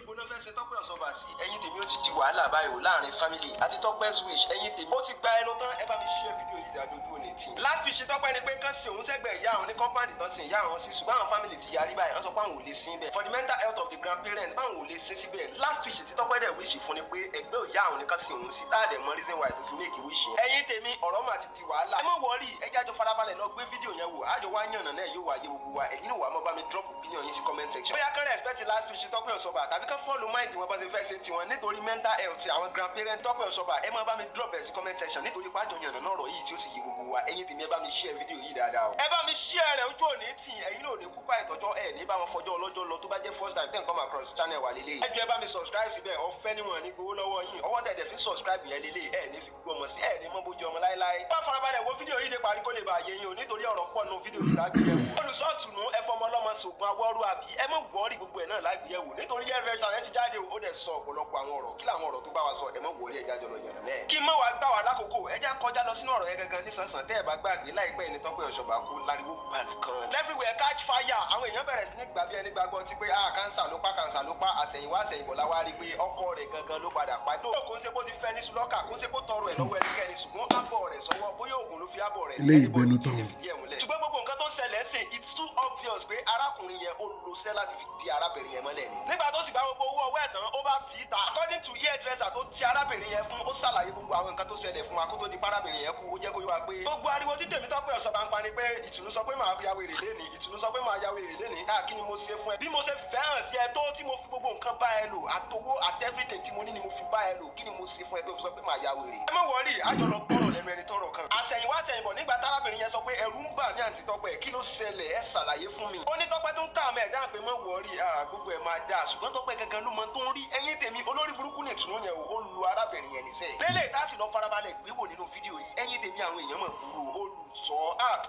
Ibo náà fẹ́ ṣe Tọ́pẹ́ Ọ̀ṣọ́bà sí? Ẹ̀yin tèmi, ó ti di wàhálà báyìí o láàrin family àti Tọ́pẹ́'s wish. Ẹ̀yin tèmi, ó ti gba ẹnu tán. Ẹ bá mi share fídíò yìí dáadójú òní tì. Last wish Tọ́pẹ́ ni pé kán sin òun sẹ́gbẹ̀ẹ́ ìyá àwọn ní compound tán sin ìyá àwọn sí, ṣùgbọ́n àwọn family ti yarí báyìí. Wọ́n sọ pé àwọn ò lè sin bẹ́ẹ̀ for the mental health of the grandparents, báwọn ò lè sin síbẹ̀. Last wish tí Tọ́pẹ́ dẹ̀ wish fún ni pé ẹgbẹ́ ìyá àwọn nìkan sin òun sí. Táàdẹ̀ mọ reason why tó fi make wish yẹn. Ẹ̀yin tèmi, ọ̀rọ̀ mà ti di wàhálà. Ẹ má worry, ẹ jájọ farabalẹ̀ lọ gbé fídíò yẹn wò. Àjọ wá yànnà náà yóò wáyé gbogbo wa. Ẹ̀yin náà wà á mọ́ bá mi drop opinion yín sí comment section. Bóyá kán respect last wish Tọ́pẹ́ Ọ̀ṣọ́bà tàbí kán follow mind wọn bá ṣe fẹ́ ṣe tiwọn nítorí mental health àwọn grandparent Tọ́pẹ́ Ọ̀ṣọ́bà, ẹ má bá mi drop ẹ̀ sí comment section, nítorí pàjọ yànnà náà ọ̀rọ̀ yìí tí ó sì yé gbogbo wa. Ẹ̀yin tèmi, ẹ bá mi share fídíò yìí dáadáa o. Ẹ bá mi share rẹ̀, ojú òní tì. Ẹ̀yin náà ò ní kúkú àìtọ́jọ́ ẹ̀ ní bá wọn fọjọ́ ọlọ́jọ́ lọ. Tó bá jẹ́ first time ten come across channel wa lélẹ̀, ẹ jọ̀ọ́, ẹ bá mi subscribe síbẹ̀. Ọ̀fẹ́ níwọ̀n ní gbowó lọ́wọ́ yín. Ọwọ́ tẹ̀dẹ̀ fi subscribe yẹn lélẹ̀, ẹ̀ ní fi gbogbo ọmọ sí ẹ̀ ní mọ́ bójú ọmọ láéláé. Bá farabalẹ̀ wo fídíò yìí dé parí kó lè bá yé yín o, nítorí ọ̀rọ̀ pọ̀ nù fídíò yìí lágbèyẹ̀wò. Olùsọ̀tùnú ẹ fọmọ ọlọ́mọ sògùn awọ́rú àbí ẹ mọ̀ worry, gbogbo ẹ̀ náà lágbèyẹ̀wò, nítorí hairdresser yẹn ti jáde o, ó dẹ̀ sọ ọ̀pọ̀lọpọ̀ àwọn ọ̀rọ̀. Kí làwọn ọ̀rọ̀ tó bá wa sọ? Ẹ mọ̀ worry, ẹ jájọ lọ yànnà náà. Kí mọ̀ wá gbà wá lákòókò, ẹ já kọjá lọ sínú ọ̀rọ̀ yẹn gangan nísànsàn. Tẹ́ ẹ bá gbàgbé, láìpẹ́ ẹni Tọ́pẹ́ Ọ̀ṣọ́bà kú, láriwo bàlù kan. Everywhere catch fire. Àwọn èèyàn bẹ̀rẹ̀ sí ní gbà bí ẹni gbàgbọ́ ti pé, ah, cancer ló pa, cancer ló pa. Àsẹ̀yìnwá àsẹ̀yìnbọ̀ la wá rí pé ọkọ rẹ̀ gangan ló padà pa. Dó kò ń ṣe bó ti fẹ́ ní sulọ́kà, kò ń ṣe bó tọrọ ẹ̀ lọ́wọ́ ẹnikẹ́ni, ṣùgbọ́n ábọ̀ rẹ̀ sọ́wọ́, bóyá oògùn ló fi ábọ̀ rẹ̀. Eléyìí Anybody gbẹnu tí lè tán. fìdí ẹ̀ múlẹ̀. Ṣùgbọ́n gbogbo nǹkan tó ń ṣẹlẹ̀ ṣe, it's too obvious pé arákùnrin yẹn ó lo sẹ́ láti fi di arábìnrin yẹn mọ́lẹ̀ ni. Nígbà tó sì gba gbogbo owó ọwọ́ ẹ̀ tán, ó bá tì í ta. According to hairdresser tó ti arábìnrin yẹn fún, ó ṣàlàyé gbogbo àwọn nǹkan tó ṣẹlẹ̀ fún wa kó tó di parábìnrin yẹn kú. Ó jẹ́ kó yé wa pé gbogbo ariwo tí Tèmítọ́pẹ́ Ọ̀ṣọ́bà ń pa ni pé Ìtùnú sọ pé màá ya wèrè lénìí, Ìtùnú sọ pé màá ya wèrè lénìí. Káà, kí ni mo ṣe fún ẹ? Bí mo ṣe fẹ́ràn sí ẹ tó, tí mo fi gbogbo nǹkan bá ẹ lò, àtowó àti everything tí mo ní ni mo fi bá ẹ lò, kí ni mo ṣe fún ẹ tó fi sọ pé màá ya wèrè? Ẹ má worry, àjọ lọ gbọ́rọ̀ lẹ́nu ẹni tọ́rọ̀ kan. Àṣẹ̀yìnwá àṣẹ̀yìnbọ̀, nígbà tárábìnrin yẹn sọ pé ẹ̀rù ń bà mí, àǹtí Tọ́pẹ́, kí ló ṣẹlẹ̀? Ẹ ṣàlàyé fún mi. Ó ní Tọ́pẹ́ tó ń kà mẹ́ ẹ̀dá pé má worry, gbogbo ẹ̀ máa dáa, ṣùgbọ́n Tọ́pẹ́ gangan ló mọ tó ń rí. Ẹ̀yin tèmi, olórí burúkú ní Ìtùnú yẹn o, ó lu arábìnrin yẹn níṣẹ́. Lélẹ̀ tá a sì lọ farabalẹ̀ gbé wò nínú fídíò yìí. Ẹ̀yin tèmi, àwọn èèyàn mọ̀ burú olùsọ,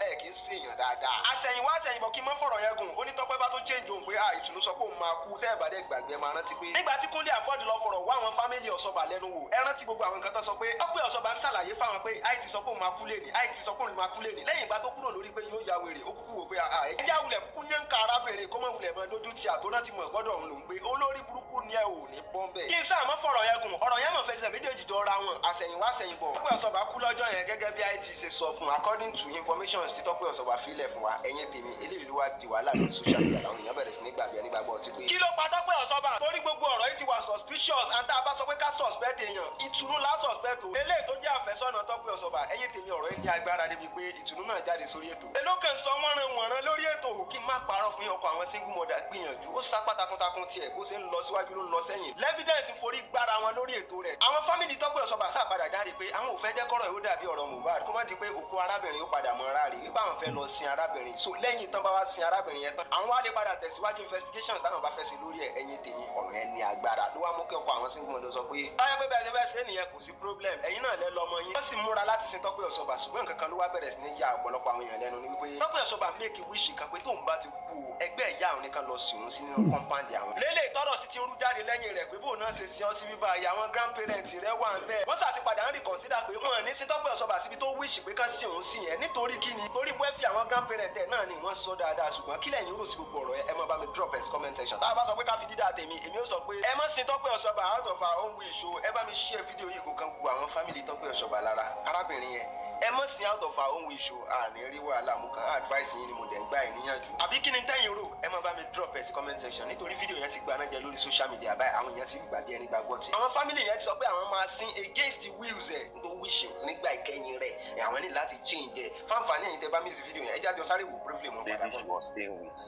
ẹ kì í ṣèyàn dáadáa. Àṣẹ̀yìnwá àṣẹ̀yìnbọ̀, kí n má fọ̀rọ̀ yẹn gùn, ó ní Tọ́pẹ́ bá tó change òun pé Ìtùnú sọ pé òun máa kú. Tẹ́ ẹ̀ bá dẹ̀ gbàgbé, máa rántí pé nígbà tí Kúnlé Afọ́dù lọ fọ̀rọ̀ wá àwọn family Ọ̀ṣọ́bà lẹ́nu wò, ẹ rántí gbogbo àwọn nǹkan tó sọ pé Tọ́pẹ́ Ọ̀ṣọ́bà ń ṣàlàyé fáwọn pé àì ti sọ pé òun máa kú lẹ́ni, àì ti sọ pé òun máa kú lẹ́ni. Lẹ́yìn ìgbà tó kúrò lórí pé yóò ya wèrè, ó kúkú wò pé ẹ jẹ́ àwùlẹ̀ kúkú yẹn ń ka arábìnrin kó mọ̀ wulẹ̀ mọ́ lójú tí àtó náà ti mọ̀ gbọ́dọ̀ òun ló ń gbé. Olórí burúkú ni ẹ ò ní bọ́ńbẹ́. Kí n sáà mọ́ fọ̀rọ̀ yẹn gùn, ọ̀rọ̀ yẹn mọ̀ fẹsẹ̀ méjèèjì jọ ra wọn. Àṣẹ̀yìnwá àṣẹ̀yìnbọ̀, Tọ́pẹ́ Ọ̀ṣọ́bà kú lọ́jọ́ yẹn gẹ́gẹ́ bí it ṣe sọ fún, according to information tí Tọ́pẹ́ Ọ̀ṣọ́bà filẹ̀ fún wa. Ẹ̀yin tèmi, eléyìí ló wá di wàhálà lórí social media, làwọn èèyàn bẹ̀rẹ̀ sí ní gbàgbé ẹni gbàgbọ́ ti pé kí ló pa Tọ́pẹ́ Ọ̀ṣọ́bà, torí gbogbo ọ̀rọ̀ yìí ti wà suspicious, and tá a bá sọ pé ká suspect èèyàn, Ìtùnú la suspect o, eléyìí tó jẹ́ àfẹ́sọ́nà Tọ́pẹ́ Ọ̀ṣọ́bà. Ẹ̀yin tèmi, ọ̀rọ̀ yìí ní agbára débi pé Ìtùnú náà jáde sórí ètò. Èló kan sọ wọ́nran wọ̀nran lórí ètò. Kí n má parọ́ fún yín, ọkọ̀ àwọn single mother gbìyànjú, ó sá takuntakun tiẹ̀, bó ṣe ń lọ síwájú ló ń lọ sẹ́yìn, evidence forí gbára wọn lórí ètò rẹ̀. Àwọn family Tọ́pẹ́ Ọ̀ṣọ́bà sàpadà jáde pé àwọn ò fẹ́ jẹ́ kọ́rọ̀ yóò dàbí ọ̀rọ̀ Mohbad, kó má di pé òkú arábìnrin yóò padà mọ́ ara rẹ̀, wípé àwọn fẹ́ lọ sin arábìnrin. So lẹ́yìn tán bá wá sin arábìnrin yẹn tán, àwọn wá lè padà tẹ̀síwájú investigations táwọn bá fẹ́ ṣe lórí ẹ̀. Ẹ̀yin tèmi, ọ̀rọ̀ yẹn ní agbára ló wá mú kí ọkọ àwọn single mother sọ pé báyọ̀ pé bẹ́ẹ̀ ṣe fẹ́ ṣe nìyẹn, kò sí problem, ẹ̀yin náà lẹ́ lọ́mọ yín. Wọ́n sì múra láti sin Tọ́pẹ́ Ọ̀ṣọ́bà, ṣùgbọ́n nǹkan kan ló wá bẹ̀rẹ̀ sí ní ya ọ̀pọ̀lọpọ̀ àwọn èèyàn lẹ́nu ni wípé Tọ́pẹ́ Ọ̀ṣọ́bà make wish kan pé tóun bá ti kú o, ẹgbẹ́ ìyá àwọn nìkan lọ sìn òun sí nínú compound àwọn. Lélẹ̀ tọ́rọ̀ sì ti ń rú jáde lẹ́yìn rẹ̀ pé bóun náà ṣe sin ọ́ sí bíbá yìí, àwọn grandparent rẹ̀ wà ń bẹ́ẹ̀. Wọ́n ṣàti padà ń reconsider pé wọ́n ní sin Tọ́pẹ́ Ọ̀ṣọ́bà síbi tó wish pé kán sìn òun sí yẹn. Nítorí kí ni? Torí wẹ́fì àwọn grandparent ẹ̀ náà ni wọ́n sọ dáadáa. Ṣùgbọ́n kí lẹ̀yin rò sí gbogbo ọ̀rọ̀ ẹ? Ẹ máa bá mi drop ẹ̀ sí comment section. Tá a bá sọ pé ká fi dídá tèmi, èmi ó sọ pé ẹ má sin Tọ́pẹ́ Ọ̀ṣọ́bà out of our own wish o. Ẹ bá mi share fídíò yìí kó kan gbogbo àwọn family Tọ́pẹ́ Ọ̀ṣọ́bà lára. Arábìnrin yẹn, ẹ má sin out of our own wish o, àní rí wàhálà. Mú kan advice yín ni mo dẹ̀ ń gbà ẹ̀ níyànjú. Àbí kí ni tẹ́yìn rò? Ẹ máa bá mi drop ẹ̀ sí comment section, nítorí fídíò yẹn ti gbaná jẹ lórí social media báyìí. Àwọn èèyàn ti gbà bí ẹni gbàgbọ́ tí. Àwọn family yẹn ti sọ pé àwọn máa sin against the wills ẹ̀ tó wish nígbà ìkẹyìn rẹ̀. Àwọn ní láti change ẹ̀ fáǹfààní. Ẹ̀yin tẹ́ bá miss fídíò yẹn, ẹ jáde sáré wò briefly mọ́ padà Lady bọ̀. she was staying with,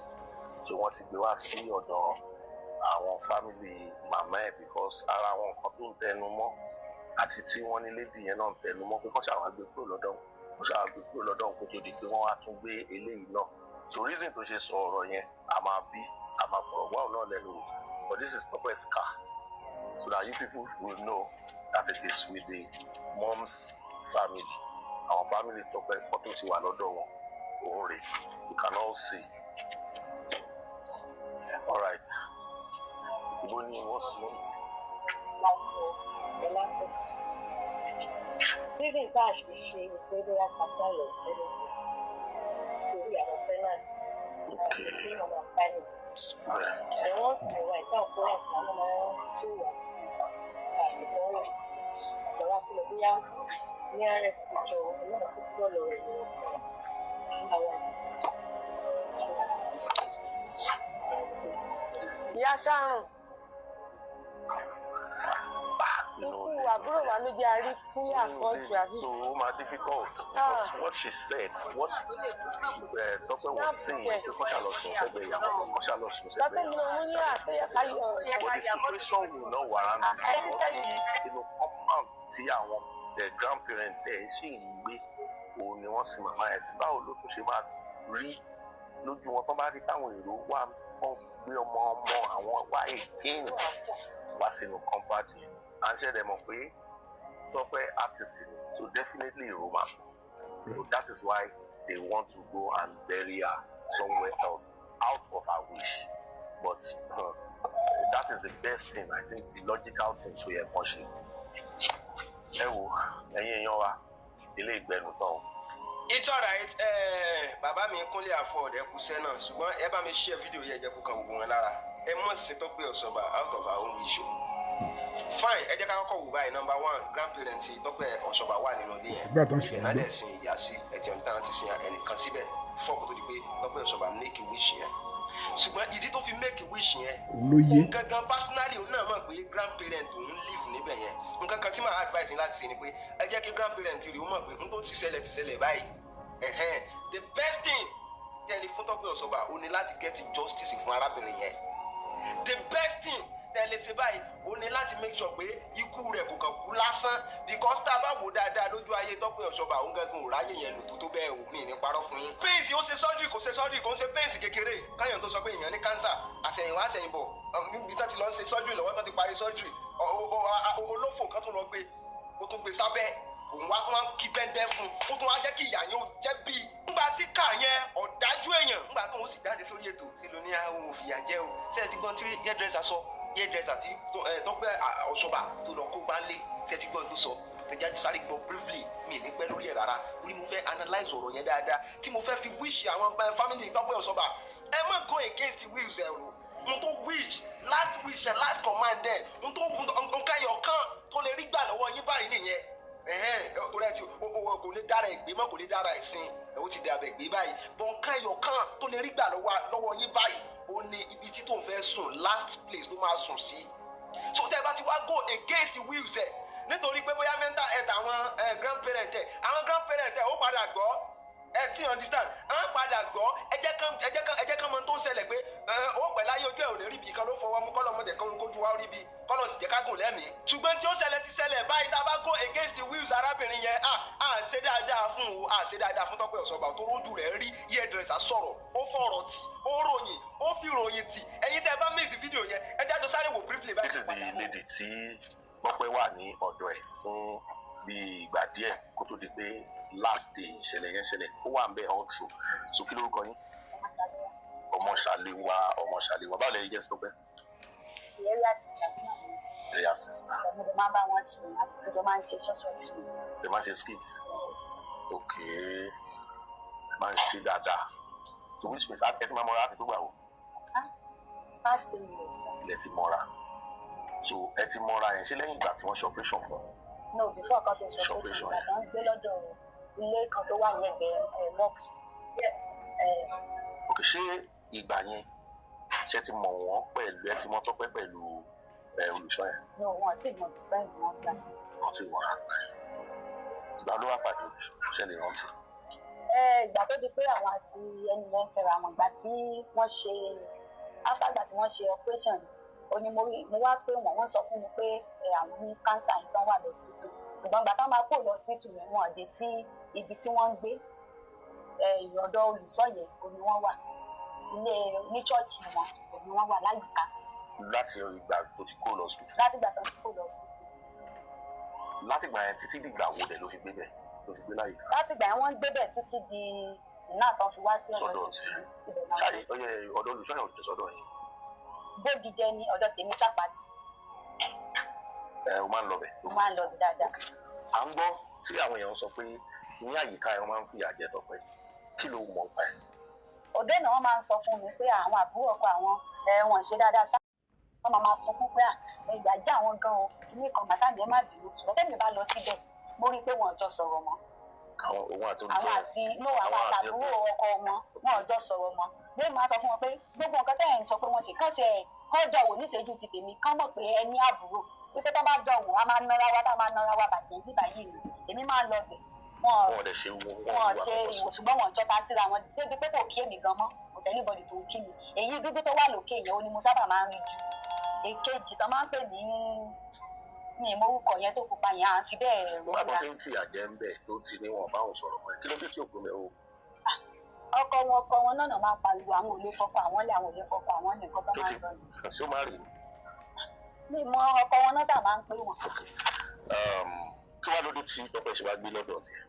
so wọ́n ti gbé wá sí ọ̀dọ̀ àwọn family màmá ẹ̀, because ara àwọn nǹkan tó ń tẹnu mọ́ àti tí wọ́n ní lady yẹn náà ń tẹnu mọ́ pé kọ́ ṣàwọn gbé kúrò lọ́dọ̀ wọn, kó ṣàwọn gbé kúrò lọ́dọ̀ wọn kó tó di pé wọ́n wá tún gbé eléyìí náà. So reason tó ṣe sọ ọ̀rọ̀ yẹn, a máa bí a máa fọ̀rọ̀ wá òun náà lẹ́nu wò. But this is Tọ́pẹ́'s car, so that you people will know that it is with the mom's family. Àwọn family Tọ́pẹ́, fọ́tò ti wà lọ́dọ̀ wọn, òun rèé. You can all see. All right, ibo ni wọ́n sì mọ́? Láti reason tá a ṣe ṣe pé bóyá kàtà lọ tẹ́lẹ̀ torí àwọn tenant àti pé àwọn family. And once in a while, táwọn parents àwọn máa ń sí ìwà àìlọ́wọ́ àgbàrá sílẹ̀ bóyá ní ààrẹ ìjọ náà tó kúrò lọ́wọ́ ìlú àwọn. Ìyá Sharon, ikú àbúrò wa ló jẹ́ àrí fún àkọ́jù àbí. So ó máa difficult because what she said, what Tọ́pẹ́ was saying, pé kó ṣàlọ sùn sẹ́gbẹ̀ẹ́ ìyàwó, kó ṣàlọ sùn Tọ́pẹ́ sẹ́gbẹ̀ẹ́ mi ò mú ní àtúnyẹ káyọ̀ ọ̀rọ̀. But the situation will not warrant it because inú compound tí àwọn the grandparents ẹ̀ ṣì ń gbé, òun ni wọ́n sin màmá ẹ̀ sí. Báwo ló tún ṣe máa rí lójú wọn tó bá rí táwọn èrò wà wọ́n gbé ọmọ ọmọ àwọn wá again wá sínú compound yẹn? À ń ṣẹ̀dẹ̀ mọ̀ pé Tọ́pẹ́ artist ni, so definitely èrò máa pọ̀. So that is why they want to go and bury her somewhere else out of her wish, but that is the best thing, I think, the logical thing tó yẹ kán ṣe. Ẹ wo, ẹ̀yin èèyàn wa, ilé ìgbẹ́nu tán o. It's alright. Bàbá mi Kúnlé Afod, ẹ kúṣẹ́ náà, ṣùgbọ́n ẹ bá mi share fídíò yẹn, jẹ́ kó kan gbogbo wọn lára. Ẹ mọ̀ sí Tọ́pẹ́ Ọ̀ṣọ́bà out of our own wish o. Fine, ẹ jẹ́ ká kọ́kọ́ wò báyìí. Number one, grandparent Tọ́pẹ́ Ọ̀ṣọ́bà wà nínú ilé yẹn. Ìgbà tó ń ṣe Ibẹ̀ náà dẹ̀ sin ìyá sí. Ẹ ti ọ̀nà táwọn ti sin ẹnìkan síbẹ̀ fọ́ọ̀kù tó di pé Tọ́pẹ́ Ọ̀ṣọ́bà make wish yẹn, ṣùgbọ́n ìdí tó fi make wish yẹn, Òun ló yé. òun gangan personally, òun náà mọ̀ pé grandparent òun live níbẹ̀ yẹn. Nǹkan kan tí màá advice yín láti ṣe ni pé ẹ jẹ́ kí grandparent rí ó mọ̀ pé n tó ti ṣẹlẹ̀ ti ṣẹlẹ̀ báyìí. Ẹ̀hẹ́n, the best thing tẹ́lẹ̀ fún Tọ́pẹ́ Ọ̀ṣọ́bà ó ní láti get justice fún arábìnrin yẹn. The best thing tẹ́lẹ̀ ṣe báyìí ó ní láti make sure pé ikú rẹ̀ kò kàn kú lásán, because tá a bá wò dáadáa, lójú ayé Tọ́pẹ́ Ọ̀ṣọ́bà, òun gangan ò ráyè yẹn lò tó tó bẹ́ẹ̀. Ò mí ní parọ́ fún yín. Pains, ó ṣe surgery, kò ṣe surgery, kò ń ṣe pains kékeré. Káyọ̀ tó sọ pé èèyàn ní cancer, àṣẹ̀yìnwá àṣẹ̀yìnbọ̀, níbi tán ti lọ ń ṣe surgery lọ́wọ́, tán ti parí surgery, olófò kan tó lọ gbé, ó tún gbé sábẹ́, òun wá tó wá ń kí bẹ́ńdẹ́ fún un, ó tún wá jẹ́ kí ìyá yẹn ó jẹ́ bíi. Ńgbà tí ká yẹn ọ̀dájú èèyàn, ńgbà tó ń sì jáde sórí ètò sí ló ní àwọn òfìyà jẹ́ o. Ṣé ẹ ti gbọ́n tí hairdresser sọ? Hairdresser tí Tọ́pẹ́ Ọ̀ṣọ́bà tó lọ kó gbá lé, ṣé ẹ ti gbọ́n tó sọ? Ẹ jẹ́ sáré gbọ́ briefly, mi ní pẹ́ lórí ẹ̀ rárá, torí mo fẹ́ analyse ọ̀rọ̀ yẹn dáadáa tí mo fẹ́ fi wish àwọn family Tọ́pẹ́ Ọ̀ṣọ́bà. Ẹ má go against the wills ẹ̀ o. N tó wish, last wish and last command ẹ̀, n tó nǹkan ẹyọ kan tó lè rí gbà lọ́wọ́ yín báyìí nìyẹn. Ẹ̀hẹ́n, torí ẹ ti o kò lè dára ẹ̀ gbé mọ́, kò lè dára ẹ̀ sin ẹ̀, ó ti dàbẹ̀ gbé báyìí bọ̀. Nǹkan ẹyọ kan tó lè rí gbà lọ́wọ́ yín báyìí, ó ní ibi tí tó ń fẹ́ sùn, last place tó máa sùn sí. So tẹ́ ẹ bá ti wá go against the wills ẹ̀, nítorí pé bóyá mental health àwọn grandparent ẹ̀, àwọn grandparent ẹ̀ ó padà gbọ́, ẹ tí understand, à ń padà gbọ́. Ẹ jẹ́ kán mọ tó ń ṣẹlẹ̀ pé ó pẹ̀ láyé, ojú ẹ̀ ò lè rí ibi kan ló fọwọ́ mú kọ́lọ́ mọ̀jẹ̀ kójú wa rí ibi kọ́lọ́ sì jẹ́ ká gùn lẹ́mìí. Ṣùgbọ́n tí ó ṣẹlẹ̀ ti ṣẹlẹ̀ báyìí. Tá a bá go against the wills arábìnrin yẹn, à ṣe dáadáa fún o, à ṣe dáadáa fún Tọ́pẹ́ Ọ̀ṣọ́bà tó rójú rẹ̀ rí. Hairdresser sọ̀rọ̀, ó fọ̀rọ̀ tì, ó ròyìn, ó fi ròyìn tì. Ẹ̀yin tẹ́ ẹ bá miss fídíò yẹn, ẹ jáde sáré wò briefly báyìí. This is the lady tí Tọ́pẹ́ wà ní ọ̀dọ̀ ẹ̀ fún bí ìgbà díẹ̀ kó tó di pé last day ìṣẹ̀lẹ̀ yẹn ṣẹlẹ̀. Ó wà ń bẹ̀ all through. So kí lórúkọ yín? Ọmọṣàléwá. Ọmọṣàléwá, báwo lẹ jẹ́ sí Tọ́pẹ́? Area sister tí àwọn Area sister. ọmọdé máa ń bá wọn ṣe, àtúndọ̀ máa ń ṣe ṣọ́ṣọ́ tì mí. Ẹ máa ṣe skit? Ok, ẹ máa ń ṣe dáadáa. So which means ẹ ti máa mọ́ra láti tó gbà wò? Past 3 years. Ilẹ̀ ti mọ́ra. So ẹ ti mọ́ra yẹn, ṣé lẹ́yìn ìgbà tí wọ́n ṣe operation fún un? No, before kan tó ṣe operation, ìgbà tó ń gbé lọ́dọ̀ ilé kan tó wà ní ẹgbẹ́ mosque. Ok, ṣé ìgbà yẹn, ṣé ti mọ̀ wọ́n pẹ̀lú, ẹ ti mọ̀ Tọ́pẹ́ pẹ̀lú olùṣọ́ yẹn? No, wọn ti mọ̀, friend wọn gbà. Wọ́n ti wọ̀ra. Ìgbà ló wà pàdé olùṣọ́, ṣe lè rántí? Ìgbà tó di pé àwọn àti ẹni yẹn ń fẹ́ra wọn, ìgbà tí wọ́n ṣe, after ìgbà tí wọ́n ṣe operation, ó ní mo rí, mo wá pé wọ́n sọ fún mi pé àwọn ní cancer yìí tán wà lọ́sibítù. Ṣùgbọ́n ìgbà táwọn máa kó lọ́sibítù yẹn, wọ́n dé sí ibi tí wọ́n ń gbé, ọ̀dọ̀ olùṣọ́ yẹn ò ní wọ́n wà, ilé ní chọ́ọ̀chì wọn ò ní wọ́n wà láyìíká. Láti ìgbà tó ti kó lọ́sibítù? Láti ìgbà tó ti kó lọ́sibítù. Láti ìgbà yẹn títí dìgbà wo dẹ̀ ló fi gbé bẹ̀, ló fi gbé láyìíká? Láti ìgbà yẹn, wọ́n ń gbé bẹ̀ títí di tìǹà tán fi wá sí sọ́dọ̀ tí ibẹ̀ náà. Ṣáà ọyẹ ọ̀dọ̀ olùṣọ́ yẹn ò jẹ́ sọ́dọ̀ yẹn? Bógijẹ ní ọ̀dọ̀ tèmi sápàtì. Ẹ o máa ń lọ bẹ̀? Mo máa ń lọ bẹ̀ dáadáa. À ń gbọ́ tí àwọn èèyàn sọ pé ní àyíká ẹ, wọ́n máa ń fìyà jẹ Tọ́pẹ́. Kí ló mọ̀ nípa ẹ̀? Ọ̀dọ́ náà, wọ́n máa ń sọ fún mi pé àwọn àbúrò ọkọ àwọn ẹ, wọ́n ṣe dáadáa. Wọ́n máa máa sunkún pé à ìyà jẹ àwọn gan o, ní kan màsáàdì ẹ má bínú. Ṣùgbọ́n tẹ́mi bá lọ síbẹ̀, mo rí i pé wọn ò jọ sọ̀rọ̀ mọ́. Àwọn òun àti àwọn olùjẹ́ àti no, àwọn àtàbúrò ọkọ wọn, wọn ò jọ sọ̀rọ̀ mọ́. Bí máa sọ fún wọn pé gbogbo nǹkan tẹ́ ẹ̀ ń sọ pé wọ́n ṣe kán ṣe ẹ̀ kán dọ̀wọ́ níṣẹ́jú ti tèmi, kán mọ̀ pé ẹ ní àbúrò, wípé tó bá dọ̀wọ́ a máa nara wa, tá a máa nara wa bàjẹ́ bíbá yìí ni èmi máa ń lọ bẹ̀. Wọn wọn dẹ̀ ṣe wọn wọn ṣe ìwò, ṣùgbọ́n wọn jọta síra wọn débi pé kò kí èmi gan mọ́. Kò sẹ́nibọ̀dì tó ń kí mi. Èyí dúdú tó wà lókè yẹn ó ní mo sábà máa ń rí jù. Èkejì tó máa ń pè ní ní ìmọ̀rúkọ yẹn tó pupa yẹn, à ń fi bẹ́ẹ̀ Nígbà tó rọra. ti ń fìyà jẹ ń bẹ̀ tó ti ní wọn báwọn sọ̀rọ̀ mọ́ ẹ, kí ló dé tí òkú mi ò Ọkọ wọn náà máa ń pariwo àwọn ò lè fọkọ àwọn lé, àwọn ò lè fọkọ àwọn lè, nǹkan tó tó máa ti ń sọ ni. Ṣé ó má rí? Mi mọ ọkọ wọn náà sábà máa ń pè wọn. Kí wàá lóde tí Tọ́pẹ́ ṣe wá gbé lọ́dọ̀ tiẹ̀?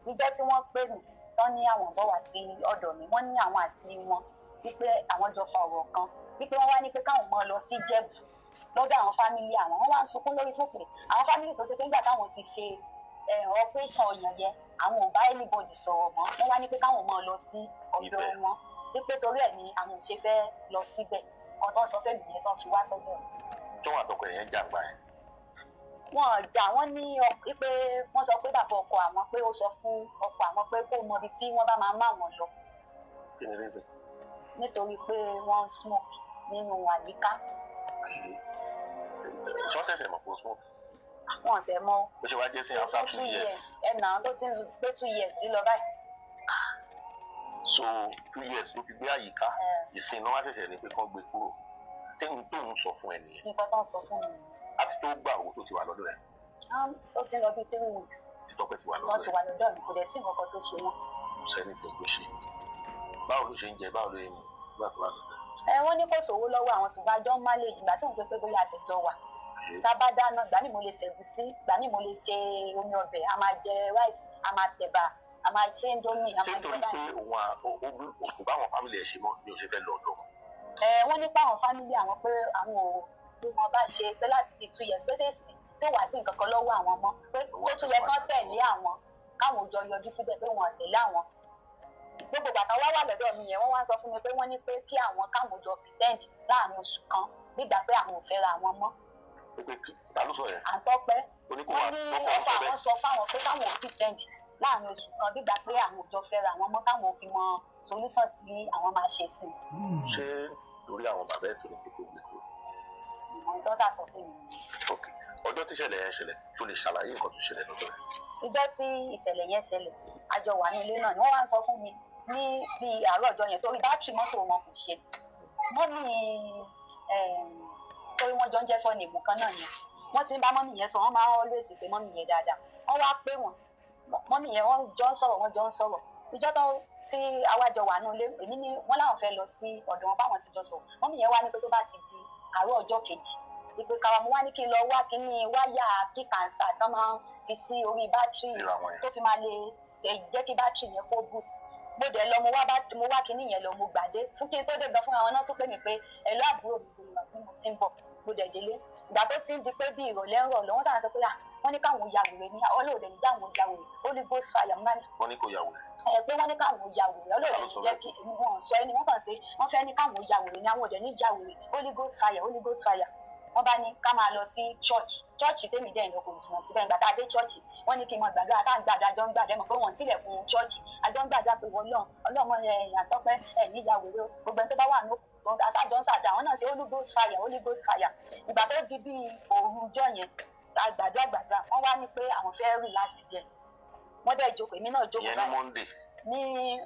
Ìjọ tí wọ́n pè mí tán ní àwọn bọ̀ wá sí ọ̀dọ̀ mi, wọ́n ní àwọn àti wọn wípé àwọn jọ fa ọ̀rọ̀ kan, wípé wọ́n wá ní pé káwọn máa lọ sí Jẹ̀bú lọ́dọ̀ àwọn family àwọn. Wọ́n wá ń sunkún lórí fún pé àwọn family tó ṣe pé nígbà táwọn ti ṣe operation ọyàn yẹn, àwọn ò bá anybody sọ̀rọ̀ mọ́. Wọ́n wá ní pé káwọn máa lọ sí ọ̀dọ̀ Ibẹ̀. wọn, wípé torí ẹ̀ ni àwọn ò ṣe fẹ́ lọ síbẹ̀. Kan tó ń sọ fẹ́mi yẹn tó ń fi wá sọ́dọ̀ mi. Tí wọn àtọkọ yẹn jà gbà yẹn? Wọn jà. Wọn ní pé wọ́n sọ pé bàbá ọkọ àwọn pé ó sọ fún ọkọ àwọn pé kó mọ ibi tí wọ́n bá máa má wọn lọ. Kí ni reason? Nítorí pé wọ́n ń smoke nínú àyíká. Ṣọ́ṣẹ̀ṣẹ̀ mọ̀ kó smoke? Wọn ṣẹ̀ mọ̀. Bó ṣe wá jẹ́ sí after 2 years? Ẹ̀ nà tó ti ń pé 2 years sí lọ báyìí. So 2 years ló fi gbé àyíká. Ìsìn náà wá ṣẹ̀ṣẹ̀ ní pé kán gbé kúrò. Tí n tó ń sọ fún ẹ nìyẹn? Nǹkan tó ń sọ fún mi. Àti tó gbà owó tó ti wà lọ́dọ̀ ẹ̀? Ó ti ń lọ bí 3 weeks. Tí Tọ́pẹ́ ti wà Wọ́n lọ́dọ̀ ti ẹ̀? wà lọ́dọ̀ mi, kò dẹ̀ sí nǹkan kan tó ṣe wọ́n. Kò sẹ́ni tí kò ṣe. Báwo ló ṣe ń jẹ? Báwo ló ṣe ń mu nígbà tó wà lọ́dọ̀ ẹ̀? Ẹ wọ́n ní kò sówó lọ́wọ́ àwọn, ṣùgbọ́n àjọ ń manage. Ìgbà tí òun ṣe pé bóyá àṣejọ wà, tá a bá dáná, ìgbà míì mo lè ṣẹ̀gúsí, ìgbà míì mo lè ṣe omi ọbẹ̀, a máa jẹ rice, a máa tẹ̀bà, a máa ṣe indomie, a Ṣé máa jẹ nítorí pé báyìí. òun òkú báwọn family ẹ̀ ṣe mọ́ ni ò ṣe fẹ́ lọ ọ̀dọ̀ wọn? Ẹ wọ́n ní pé àwọn family àwọn pé àwọn ò bí wọn bá ṣe pé láti bíi 2 years pé ṣèṣì tó wá sí nǹkan kan lọ́wọ́ àwọn mọ́, pé tó tún yẹ kán tẹ̀lé àwọn, káwọn ò jọ yọjú síbẹ̀, pé wọn ò tẹ̀lé àwọn. Gbogbo bàtà wá wà lọ́dọ̀ mi yẹn, wọ́n wá ń sọ fún mi pé wọ́n ní pé kí àwọn káwọn jọ pretend láàrin oṣù kan nígbà pé àwọn ò fẹ́ra àwọn mọ́. Pé ta ló sọ yẹn? À ń tọ́pẹ́. Ó ní kó wà Wọ́n ní lọ́kọ̀ ọkọ ń sọ bẹ́ẹ̀? àwọn sọ fáwọn pé káwọn ò pretend láàrin oṣù kan gbígbà pé àwọn ò jọ fẹ́ra àwọn mọ́, káwọn ò fi mọ solution tí àwọn máa ṣe sí i. Ṣé torí àwọn bàbá ẹ̀ tó ní pé kó gbé kúrò? Àwọn tó sàsọ fún mi nìyẹn. Ok, ọjọ́ tí ìṣẹ̀lẹ̀ yẹn ṣẹlẹ̀, tó lè ṣàlàyé nǹkan tó ṣẹlẹ̀ lọ́jọ́ yẹn? Ìjọ tí ìṣẹ̀lẹ̀ yẹn ṣẹlẹ̀, a jọ wà ní ilé náà ni. Wọ́n wá ń sọ fún mi ní bí àárọ̀ ọjọ́ yẹn, torí bátìrì mọ́tò wọn kò ṣe mummy, torí wọ́n jọ ń jẹ́ surname kan náà yẹn. Wọ́n ti ń bá mummy yẹn sọ, wọ́n máa ń always pé mummy yẹn dáadáa. Wọ́n wá pé wọ́n mummy yẹn, wọ́n jọ ń sọ̀rọ̀, wọ́n jọ ń sọ̀rọ̀. Ìjọ tó tí àwa jọ wà ní ilé, èmi ní wọ́n láwọn fẹ́ lọ sí ọ̀dọ̀ wọn, báwọn ti jọ sọ̀rọ̀. Mummy yẹn wá ní pé tó bá ti di àárọ̀ ọjọ́ kejì, ìpè káwa. Mo wá ní kí n lọ wá kíní wáyà kíkànsá tán máa ń fi sí orí bátìrì Síra wọn yẹn. tó fi máa lè ṣe jẹ́ kí bátìrì yẹn kó boost. Mo dẹ̀ lọ, mo wá bá mo wá kíní yẹn lọ, mo gbàdé fún kí n tó dé gan fúnra wọn náà tún pè mí pé ẹ lọ, àbúrò mi gbogbo bí mo ti ń bọ̀. Mo dẹ̀ délé. Ìgbà tó ti ń di pé bí ìrọ̀lẹ́ ń rọ̀ lọ, wọ́n sábà sọ pé à wọ́n ní káwọn ya wèrè ní ọlọ́ọ̀dẹ ní jáwọn ya wèrè, Holy Ghost fire. Mo bá ní Wọ́n ní kó yà wèrè? Ẹ pé wọ́n ní káwọn ya wèrè, ọlọ́ọ̀dẹ ní jẹ́ kí wọ́n sọ ẹni wọ́n kàn sí wọ́n fẹ́ ní káwọn ya wèrè ní àwọn ọ̀dẹ ní já wèrè, Holy Ghost fire, Holy Ghost fire. Wọ́n bá ní ká máa lọ sí church. Church tèmi dẹ̀ ìlọ kò jìnnà síbẹ̀. Ìgbà tá a dé church, wọ́n ní kí n máa gbàdúrà. Sáà ń gbàdúrà, àjọ ń gbàdúrà, mọ̀ pé wọ́n tilẹ̀kùn church, àjọ ń gbàdúrà pé wọ́n lọ́n ọlọ́mọ ẹ̀yìn àtọ́pẹ́ ẹ̀ níyà wèrè o, gbogbo ẹni tó bá wà ní òkùnkùn àṣàjọ ń sàdá àwọn náà sí Holy Ghost fire, Holy Ghost fire. Ìgbà tó di bíi òru ọjọ́ yẹn, a gbàdúrà gbàdúrà, wọ́n wá ní pé àwọn fẹ́ relax jẹ. Wọ́n dẹ̀ jókòó, èmi náà jókòó Ìyẹn ní báyìí. Monday? Ní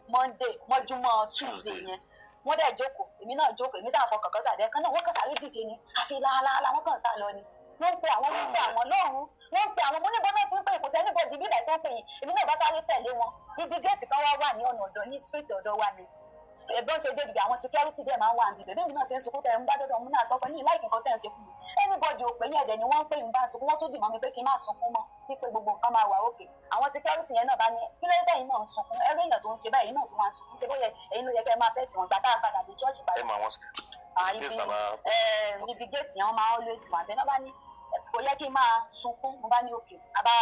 Monday mọ́júmọ́ Tuesday Tuesday. yẹn, wọ́n dẹ̀ jókòó, èmi náà jókòó. Èmi sáà fọkàn kan sàdé kan náà, wọ́n kàn sáré dìde ni, àfi láaláàlá wọ́n kàn sá lọ ni. Wọ́n ń pe àwọn, wọ́n ń pe àwọn lọ́rùn, wọ́n ń pe àwọn. Mo ní bọ́dọ̀ tí ń pè, kò sẹ́ni bọ́dì bí ìdá tó ń pè yìí. Èmi náà bá sáré tẹ̀lé wọn. Ibi géètì kan wá wà ní ọ̀nà ọ̀dọ̀ ní street ọ̀dọ̀ wa ni ẹ̀gbọ́n ṣe débi. Àwọn security dẹ̀ máa ń wà níbẹ̀. Bí mi náà ṣe ń sunkún tẹ̀ ń bá dọ́dọ̀ mú náà tọ́pẹ́ ní láìkí nǹkan tẹ̀ ń ṣe fún mi, anybody ò pè ní ẹ̀dẹ̀ ni wọ́n ń pè mí bá ń sunkún. Wọ́n tún dì mọ́ mi pé kí n má sunkún mọ́, wípé gbogbo nǹkan máa wà òkè. Àwọn security yẹn náà bá ní kí ló dé tẹ̀yin náà ń sunkún? Ẹ̀rí èèyàn tó ń ṣe báyìí náà tún wá ń sunkún, ṣe bóyá ẹ̀yin ló yẹ kẹ́ ẹ máa fẹ́ tì wọ́n. Gbà tá a padà dé church padà Ẹ mọ àwọn ibi géètì bàbá ibi géètì yẹn, wọ́n máa ń always wà bẹ́ẹ̀ náà. Bá ní kò yẹ kí n máa sunkún. Mo bá ní òkè, a bá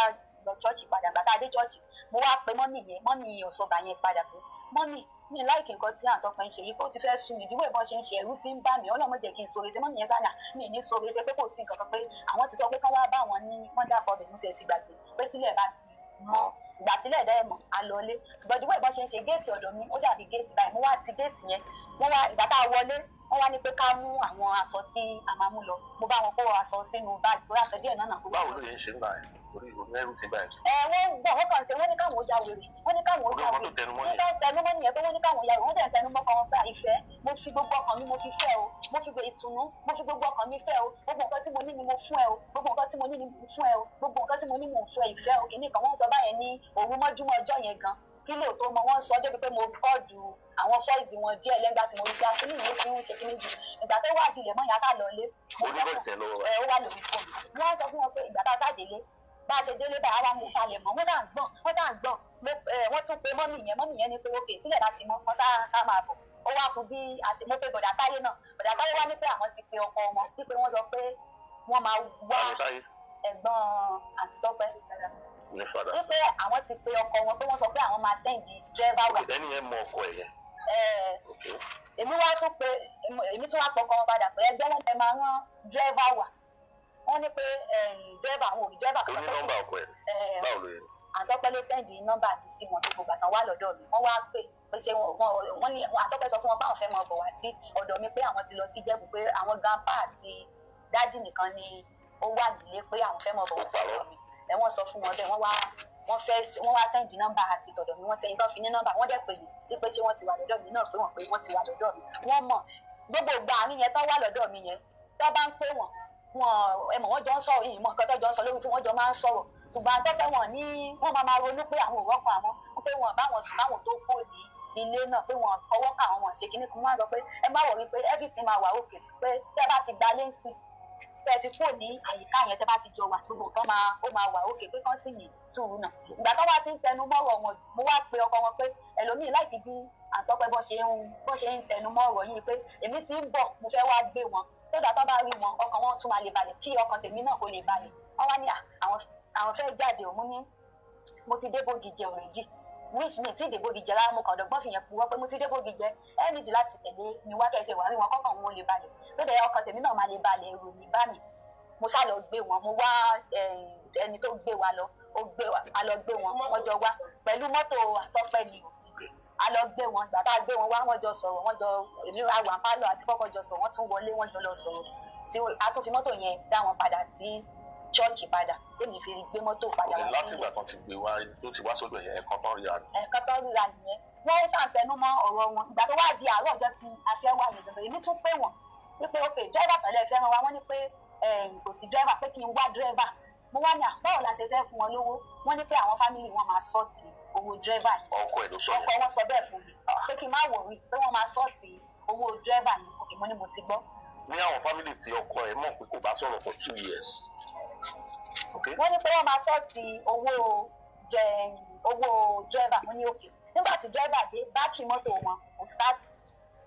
lọ church padà. Gbà tá a dé church, mo wá pe mummy yẹn, mummy ọ̀ṣọ́ba yẹn padà pé mummy Mi láìkì nǹkan tí àtọkùn ń ṣe yìí, kó ti fẹ́ sùn ìdíwọ́ ìbọn ṣe ń ṣe, ẹ̀rù ti ń bà mí, Ọlọ́run jẹ́ kí n sọ̀rọ̀ ṣe. Mọ́mì yẹn sáà mi ní sọ̀rọ̀ ṣe pé kò sí nǹkan kan, pé àwọn ti sọ pé kán wá bá wọn ní wọ́n dàpọ̀ bẹ̀, mo ṣe ti gbàgbé pé tílẹ̀ bá ti mọ́, ìgbà tílẹ̀ dẹ́ mọ̀ a lọ lé. Ṣùgbọ́n ìdíwọ́ ìbọn ṣe ń ṣe, géètì ọ̀dọ̀ mi ó dàbí géètì báyìí, mo wá ti géètì yẹn. Wọ́n wá ìgbà tá a wọlé, wọ́n wá ní pé ká mú àwọn aṣọ tí a máa mú lọ. Mo bá wọn kó aṣọ sínú báàgì, kó aṣọ díẹ̀ náà kó. Báwo ló yẹn ṣe ń gbà ẹ orí onírú ti báyìí? Ẹ wọ́n gbọ́, wọ́n kàn ṣe, wọ́n ní káwọn ó ya wèrè, wọ́n ní káwọn ó ya wèrè, wọ́n bá tẹnumọ́ nìyẹn pé wọ́n ní káwọn ya wèrè. Wọ́n dẹ̀ tẹnumọ́ kan wọn pé ìfẹ́, mo fi gbogbo ọkàn mi mo fi fẹ́ o, mo fi gbé ìtùnú, mo fi gbogbo ọkàn mi fẹ́ o, gbogbo nǹkan tí mo ní ni mo fún ẹ o, gbogbo nǹkan tí mo ní ni mo fún ẹ o, gbogbo nǹkan tí mo ní mo fún ẹ, ìfẹ́ o, kìíní kan. Wọ́n sọ báyẹn ní òru mọ́júmọ́ ọjọ́ yẹn gan, kí lè tó mọ. Wọ́n sọ débi pé mo kọ́ọ̀dù àwọn fọ́ìsì wọn díẹ̀ lẹ́gbàá tí mo rí pé akíní yìí ti ń ṣe kíní jù. Ìgbà tó wà dilẹ̀ mọ́, ìyá sá lọ lé. Ẹ ó wà lórí fóònù. Wọ́n sọ fún wọn pé ìgbà tá a sá délé, bá a ṣe délé báyìí, àwa mú kalẹ̀ mọ́, wọ́n sá ń gbọ̀n, wọ́n sá ń gbọ̀n. Wọ́n tún pe mọ́mì yẹn, mọ́mì yẹn ní pé ókè, tílẹ̀ bá ti mọ́, wọ́n sá ká máa bọ̀. Ó wá kú bí àti mo pe bọ̀dà táyé náà. Bọ̀dà táyé wá ní pé àwọn ti pe ọkọ wọn, wípé wọ́n sọ pé wọ́n máa wá ẹ̀gbọ́n àti Tọ́pẹ́, wípé àwọn ti pe ọkọ wọn, pé wọ́n sọ pé àwọn máa sẹ́ǹdì dírẹ́fà wá. Ẹni yẹn mọ ọkọ ẹ yẹn? Èmi wá tún pé, èmi tún wá pọkọ wọn padà pé ẹgbẹ́ wọn lè máa rán dírẹ́fà wá. Wọ́n ní pé dírẹ́fà, àwọn òbí dírẹ́fà kan. Ó ní nọ́mbà ọkọ ẹ, báwo ló yẹ? Àtọ́pẹ́ ló sẹ́ǹdì nọ́mbà mi sí wọn. Gbogbo bàtàn wá lọ́dọ̀ mi, wọ́n wá pè pé ṣé wọ́n ní Àtọ́pẹ́ sọ fún wọn báwọn fẹ́ máa bọ̀ wá sí ọ̀dọ̀ mi, pé àwọn ti lọ sí Jẹ̀bú, pé àwọn grandpa àti dádì nìkan ni ó wà nílé, pé àwọn fẹ́ máa bọ̀ wá sí ọ̀dọ̀ mi. Ẹ wọ́n sọ fún wọn bẹ́ẹ̀, wọ́n wá, wọ́n fẹ́, wọ́n wá sẹ́ǹdì nọ́mbà àti tọ̀dọ̀ mi. Wọ́n sẹ́yìn tó fi ní nọ́mbà, wọ́n dẹ̀ pè mí wípé ṣé wọ́n ti wà lọ́dọ̀ mi náà, pé wọ́n pé wọ́n ti wà lọ́dọ̀ mi. Wọ́n mọ̀ gbogbo ìgbà àárín yẹn tó wà lọ́dọ̀ mi yẹn, tó bá ń pè wọ́n, wọn ẹ mọ̀, wọ́n jọ ń sọ̀rọ̀ yìí, mọ̀ nǹkan tó jọ ń sọ lórí fún, wọ́n jọ máa ń sọ̀rọ̀. Ṣùgbọ́n àtọ́pẹ́ wọn ní wọ́n máa máa ronú pé àwọn òrọ́kọ̀ àwọn, pé wọn bá wọn sùn báwọn tó kó ní ilé náà, pé wọn fọwọ́ kà àwọn, wọn ṣe kíní kan. Wọ́n á sọ pé ẹ má wọ̀rí, pé everything máa wà okay, pé tẹ́ bá ti gba lẹ́sìn, tẹ́ ti kúrò ní àyíká yẹn, tẹ́ bá ti jọ wà, gbogbo nǹkan máa ó máa wà okay, pé kán sì ní sùúrù náà. Ìgbà tó wá ti ń tẹnu mọ́rọ̀ wọn, mo wá pe ọkọ wọn pé ẹlòmíì láìpẹ́ bí àtọ́pẹ́ bọ́ ṣe ń tẹnu mọ́rọ̀ yìí, pé èmi ti ń bọ̀, mo fẹ́ wá gbé wọn, tó dà tó bá rí wọn, ọkàn wọn tún máa lè balẹ̀, kí ọkàn tèmi náà kó lè balẹ̀. Wọ́n wá ní àwọn fẹ́ jáde. Òun ní mo ti dé Bógìjẹ already, which mi ti dé Bógìjẹ rárá, mo kàn dọ́gbọ́n fi yẹn purọ́ pé mo ti dé Bógìjẹ. Ẹ nídìí láti tẹ̀lé mi wá kẹsẹ̀ wá rí wọn, kọ́kàn wọn ò lè balẹ̀, tó dẹ̀ ọkàn tèmi náà máa lè balẹ̀, èrò mi bá mi. Mo sá lọ gbé wọn, mo wá ẹni tó gbé wa lọ, ó gbé wa, a lọ gbé wọn, wọ́n jọ wá pẹ̀lú mọ́tò àtọ́pẹ́ ni. A lọ gbé wọn. Ìgbà tá a gbé wọn wá, wọ́n jọ sọ̀rọ̀, wọ́n jọ, èmi àwọn àpálọ̀ àti kọ́kọ́ jọ sọ̀rọ̀, wọ́n tún wọlé, wọ́n jọ lọ sọ̀rọ̀, tí a tún fi mọ́tò yẹn dá wọn padà sí ṣọ́ọ̀ṣì padà, tèmi fi gbé mọ́tò padà wá. Láti ìgbà tán ti gbé wá, tó ti wá sọ́dọ̀ yẹn, ẹ̀kan tán ríra ni? Ẹ̀kan tán ríra nìyẹn. Wọ́n ṣàǹtẹnu mọ́ ọ̀rọ̀ wọn. Ìgbà tó wá di àárọ̀ ọjọ́ tí a fẹ́ wà yẹn dandan, èmi tún pè wọ́n wípé ok, dírẹ́fà tẹ̀lé fẹ́ ràn wá. Wọ́n ní pé kò sí dírẹ́fà, pé kí n wá dírẹ́fà. Mo wá ní báwo la ṣe fẹ́ fún wọn lówó? Wọ́n ní pé àwọn fámìlì wọn máa sọ́ọ̀tì owó dírẹ́fà yẹn. Ọkọ ẹ̀ ló sọ yẹn? Ọkọ wọn sọ bẹ́ẹ̀ fún mi pé kí n má wọrí, pé wọ́n máa sọ́ọ̀tì owó dírẹ́fà yẹn. Ok, mo ní mo ti gbọ́. Ní àwọn fámìlì tí ọkọ ẹ̀ mọ̀ pé kò bá sọ̀rọ̀ for 2 years. Wọ́n ní pé wọ́n máa sọ́ọ̀tì owó dírẹ́fà. Mo ní okay. Nígbà tí dírẹ́fà dé, bátìrì mọ́tò wọn kò start.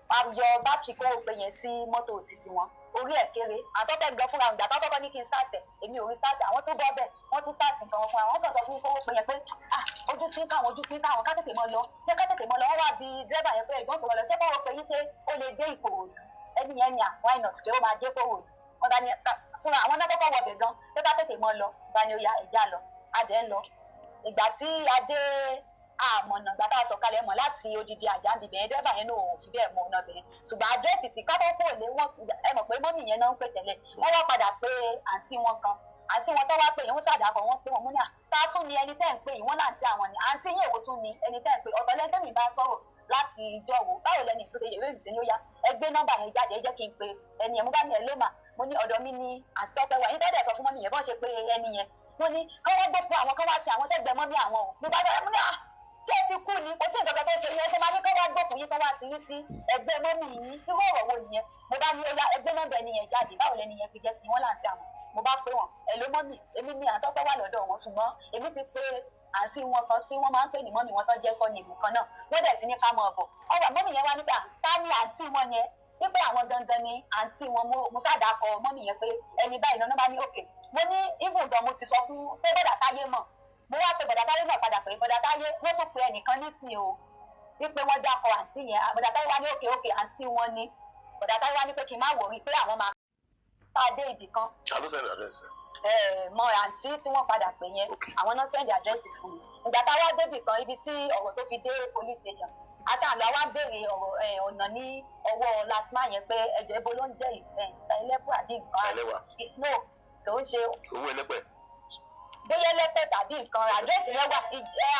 A yọ bátìrì kó o pè yẹn sí mọ́tò títí wọn, orí ẹ̀ kéré. Àtọ́tẹ̀ gan fúnra ìgbà tó kọ́kọ́ ní kí n start ẹ̀, èmi ò rí start. Àwọn tún bọ́ bẹ́ẹ̀, wọ́n tún start nǹkan wọn fúnra wọn. Kàn sọ fún mi kówó pé yẹn pé ah, ojú tí ń káwọn, ojú tí ń káwọn, ká tètè mọ́ lọ, ṣé ká tètè mọ́ lọ. Wọ́n wá bí dírẹ́fà yẹn pé ẹ̀gbọ́n tó lọ, ṣé kó o pè yín, ṣé ó lè dé Ìkòròdú? Ẹni yẹn ni à, why not, pé ó máa dé Ìkòròdú. Wọ́n bá ní fúnra àwọn náà kọ́kọ́ wọbẹ̀ gan pé ká tètè mọ́ lọ. Bá ní ó ya ẹ̀já lọ, adẹ̀ ń lọ. Ìgbà tí a dé, àmọ̀nà. Ìgbà tá a sọ̀kalẹ̀ mọ̀ láti odidi àjà ń bibẹ̀ yẹn, dẹ́rẹ́bà yẹn náà ò fi bẹ́ẹ̀ mọ ọ̀nà bẹ̀rẹ̀, ṣùgbọ́n àdírẹ́sì tí kábọ̀ kò lé wọ́n. Ẹ mọ̀ pé mọ́mì yẹn náà ń pè tẹ́lẹ̀, wọ́n wá padà pé àǹtí wọn kan. Àǹtí wọn tó wá pé yẹn, wọ́n ṣàdàkọ̀ wọ́n pé wọ́n mú ní à, ta tún ni ẹni tẹ́ ń pè yìí? Wọ́n láǹtí àwọn ni. Àǹtí yín èwo tún ni ẹni tẹ́ ń pè? Ọ̀tọ̀ lẹ́ni tẹ́mi bá sọ̀rọ̀ láti ìjọ wo, báwo lẹni ìtúnṣe yẹ̀wé mi sí ní? Ó yá, ẹ gbé nọ́mbà yẹn jáde, ẹ jẹ́ kí n pe ẹni yẹn. Mo bá ní ẹ ló mà, mo ní ọ̀dọ̀ mi ní àǹtí ọpẹ́ wà yín tẹ́lẹ̀. Sọ fún mọ́mì yẹn bọ́n ṣe pé ẹni yẹn, wọ́n ní kí wọ́n gbé fún àwọn, kí wọ́n wá sí àwọn sẹ́gbẹ̀ẹ́ mọ́mì àwọn o. Mo bá bá mo ní à, tí ẹ ti kú ni, kò sí nǹkan kan tó ṣe yẹn, ṣe máa ní kí wọ́n gbókùn yín, kí wọ́n wá sí yín sí ẹgbẹ́ mọ́mì yín? Irú ọ̀rọ̀ wo nìyẹn? Mo bá ní ó yá, ẹgbẹ́ nọ́mbà ẹni yẹn jáde. Báwo lẹni yẹn ti jẹ́ sí wọn láǹtí àwọn? Mo bá pé wọn, ẹ ló mọ́mì, èmi ní àtọ́pẹ́ wà lọ́dọ̀ wọn, ṣùgbọ́n èmi ti pé àǹtí wọn kan tí wọ́n máa ń pè ní mọ́mì wọn tó jẹ́ sọ́ni ìlú kan náà, wọ́n dẹ̀ ti ní ká mọ̀ ọ̀bọ̀ ọ̀rọ̀ mọ́mì yẹn wá nígbà tá ní àǹtí wọn yẹn, wípé àwọn dandan ni àǹtí wọn. Mo ṣàdàkọ mọ́mì yẹn pé ẹni báyìí lọ́nà bá ní òkè. Mo ní even gan mo ti sọ fún pé bọ́dà táyé mọ̀. Mo wá pe bọ̀dà táyé náà padà pé bọ̀dà táyé, wọ́n tún pe ẹnìkan nísìnyí o. Wípé wọ́n dákọ̀ àǹtí yẹn. Bọ̀dà Táyé wá ní òkè òkè àǹtí wọn ni. Bọ̀dà Táyé wá ní pé kí n má worry, pé àwọn máa tá a dé ibì kan. Ta ló send address ẹ? Mọ àǹtí tí wọ́n padà pè yẹn, àwọn náà send address fún mi. Ìgbà tá a wá débì kan, ibi tí ọ̀rọ̀ tó fi dé police station, aṣáájú àwa ń béèrè ọ̀rọ̀ ọ̀nà ní ọwọ́ LASTMA yẹn pé ẹjọ́ ibo ló ń jẹ́ ẹlẹ́pọ̀ àbí nǹkan. Ẹlẹ́wà. No, kò ń ṣe. Owó ẹlẹ́pẹ̀. Bóyá ẹlẹ́pẹ̀ tàbí nǹkan, address yẹn wà.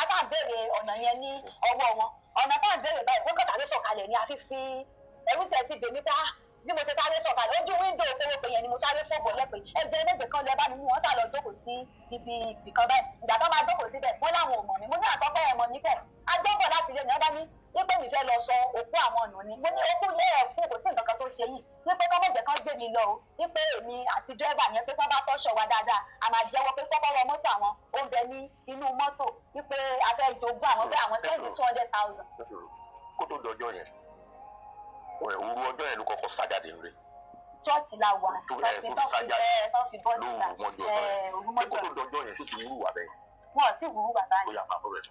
Aṣáà ń béèrè ọ̀nà yẹn ní ọwọ́ wọn. Ọ̀nà tá à ń béèrè báyìí, wọ́n kàn sáré sọ̀kalẹ̀ ní àfífi ẹrúsẹ̀ ti bèmí tá. Bí mo ṣe sáré sọ̀kalẹ̀ ojú window pérépe yẹn ni mo sáré fòbò lẹ́pẹ̀, ẹjọ́ ẹlẹ́gbẹ̀ẹ́ kan lọ bá mi mú wọn sá lọ jókòó sí ibi ibìkan báyìí. Ìgbà tó máa jókòó síbẹ̀, wọ́n láwọn ò mọ̀ mí. Mo ní àkọ́kọ́ ẹ̀ mọ̀ mí kẹ̀, ajọ́bọ̀ láti ilé ni. Wọ́n bá ní wípé mi fẹ́ lọ sọ òkú àwọn ọ̀nà ni. Mo ní òkú yẹ ẹ̀kú, kò sí nǹkan kan tó ṣe yìí, wípé kọ́ mọ̀jẹ̀ kan gbé mi lọ o, wípé èmi àti dírẹ́bà yẹn, pé kọ́ bá tọ́ṣọ wa dáadáa, a máa jẹ́wọ́ pé kọ́kọ́rọ́ mọ́tò àwọn ó ń bẹ ní inú mọ́tò, wípé a fẹ́ jogún àwọn, pé àwọn send 200,000. Kó tó dọjọ́ yẹn, òru ọjọ́ yẹn ló kọ́kọ́ sá jáde nílé. Church la wà tó fi bọ́ síta. Lóru mọ́jọ́ ọjọ́ yẹn, ṣé kó tó dọjọ́ yẹn, ṣó ti wúrú wà bẹ́ẹ̀? Wọn ò tí wúrú wà báyìí. Ó yá, máa bọ̀ rẹ̀.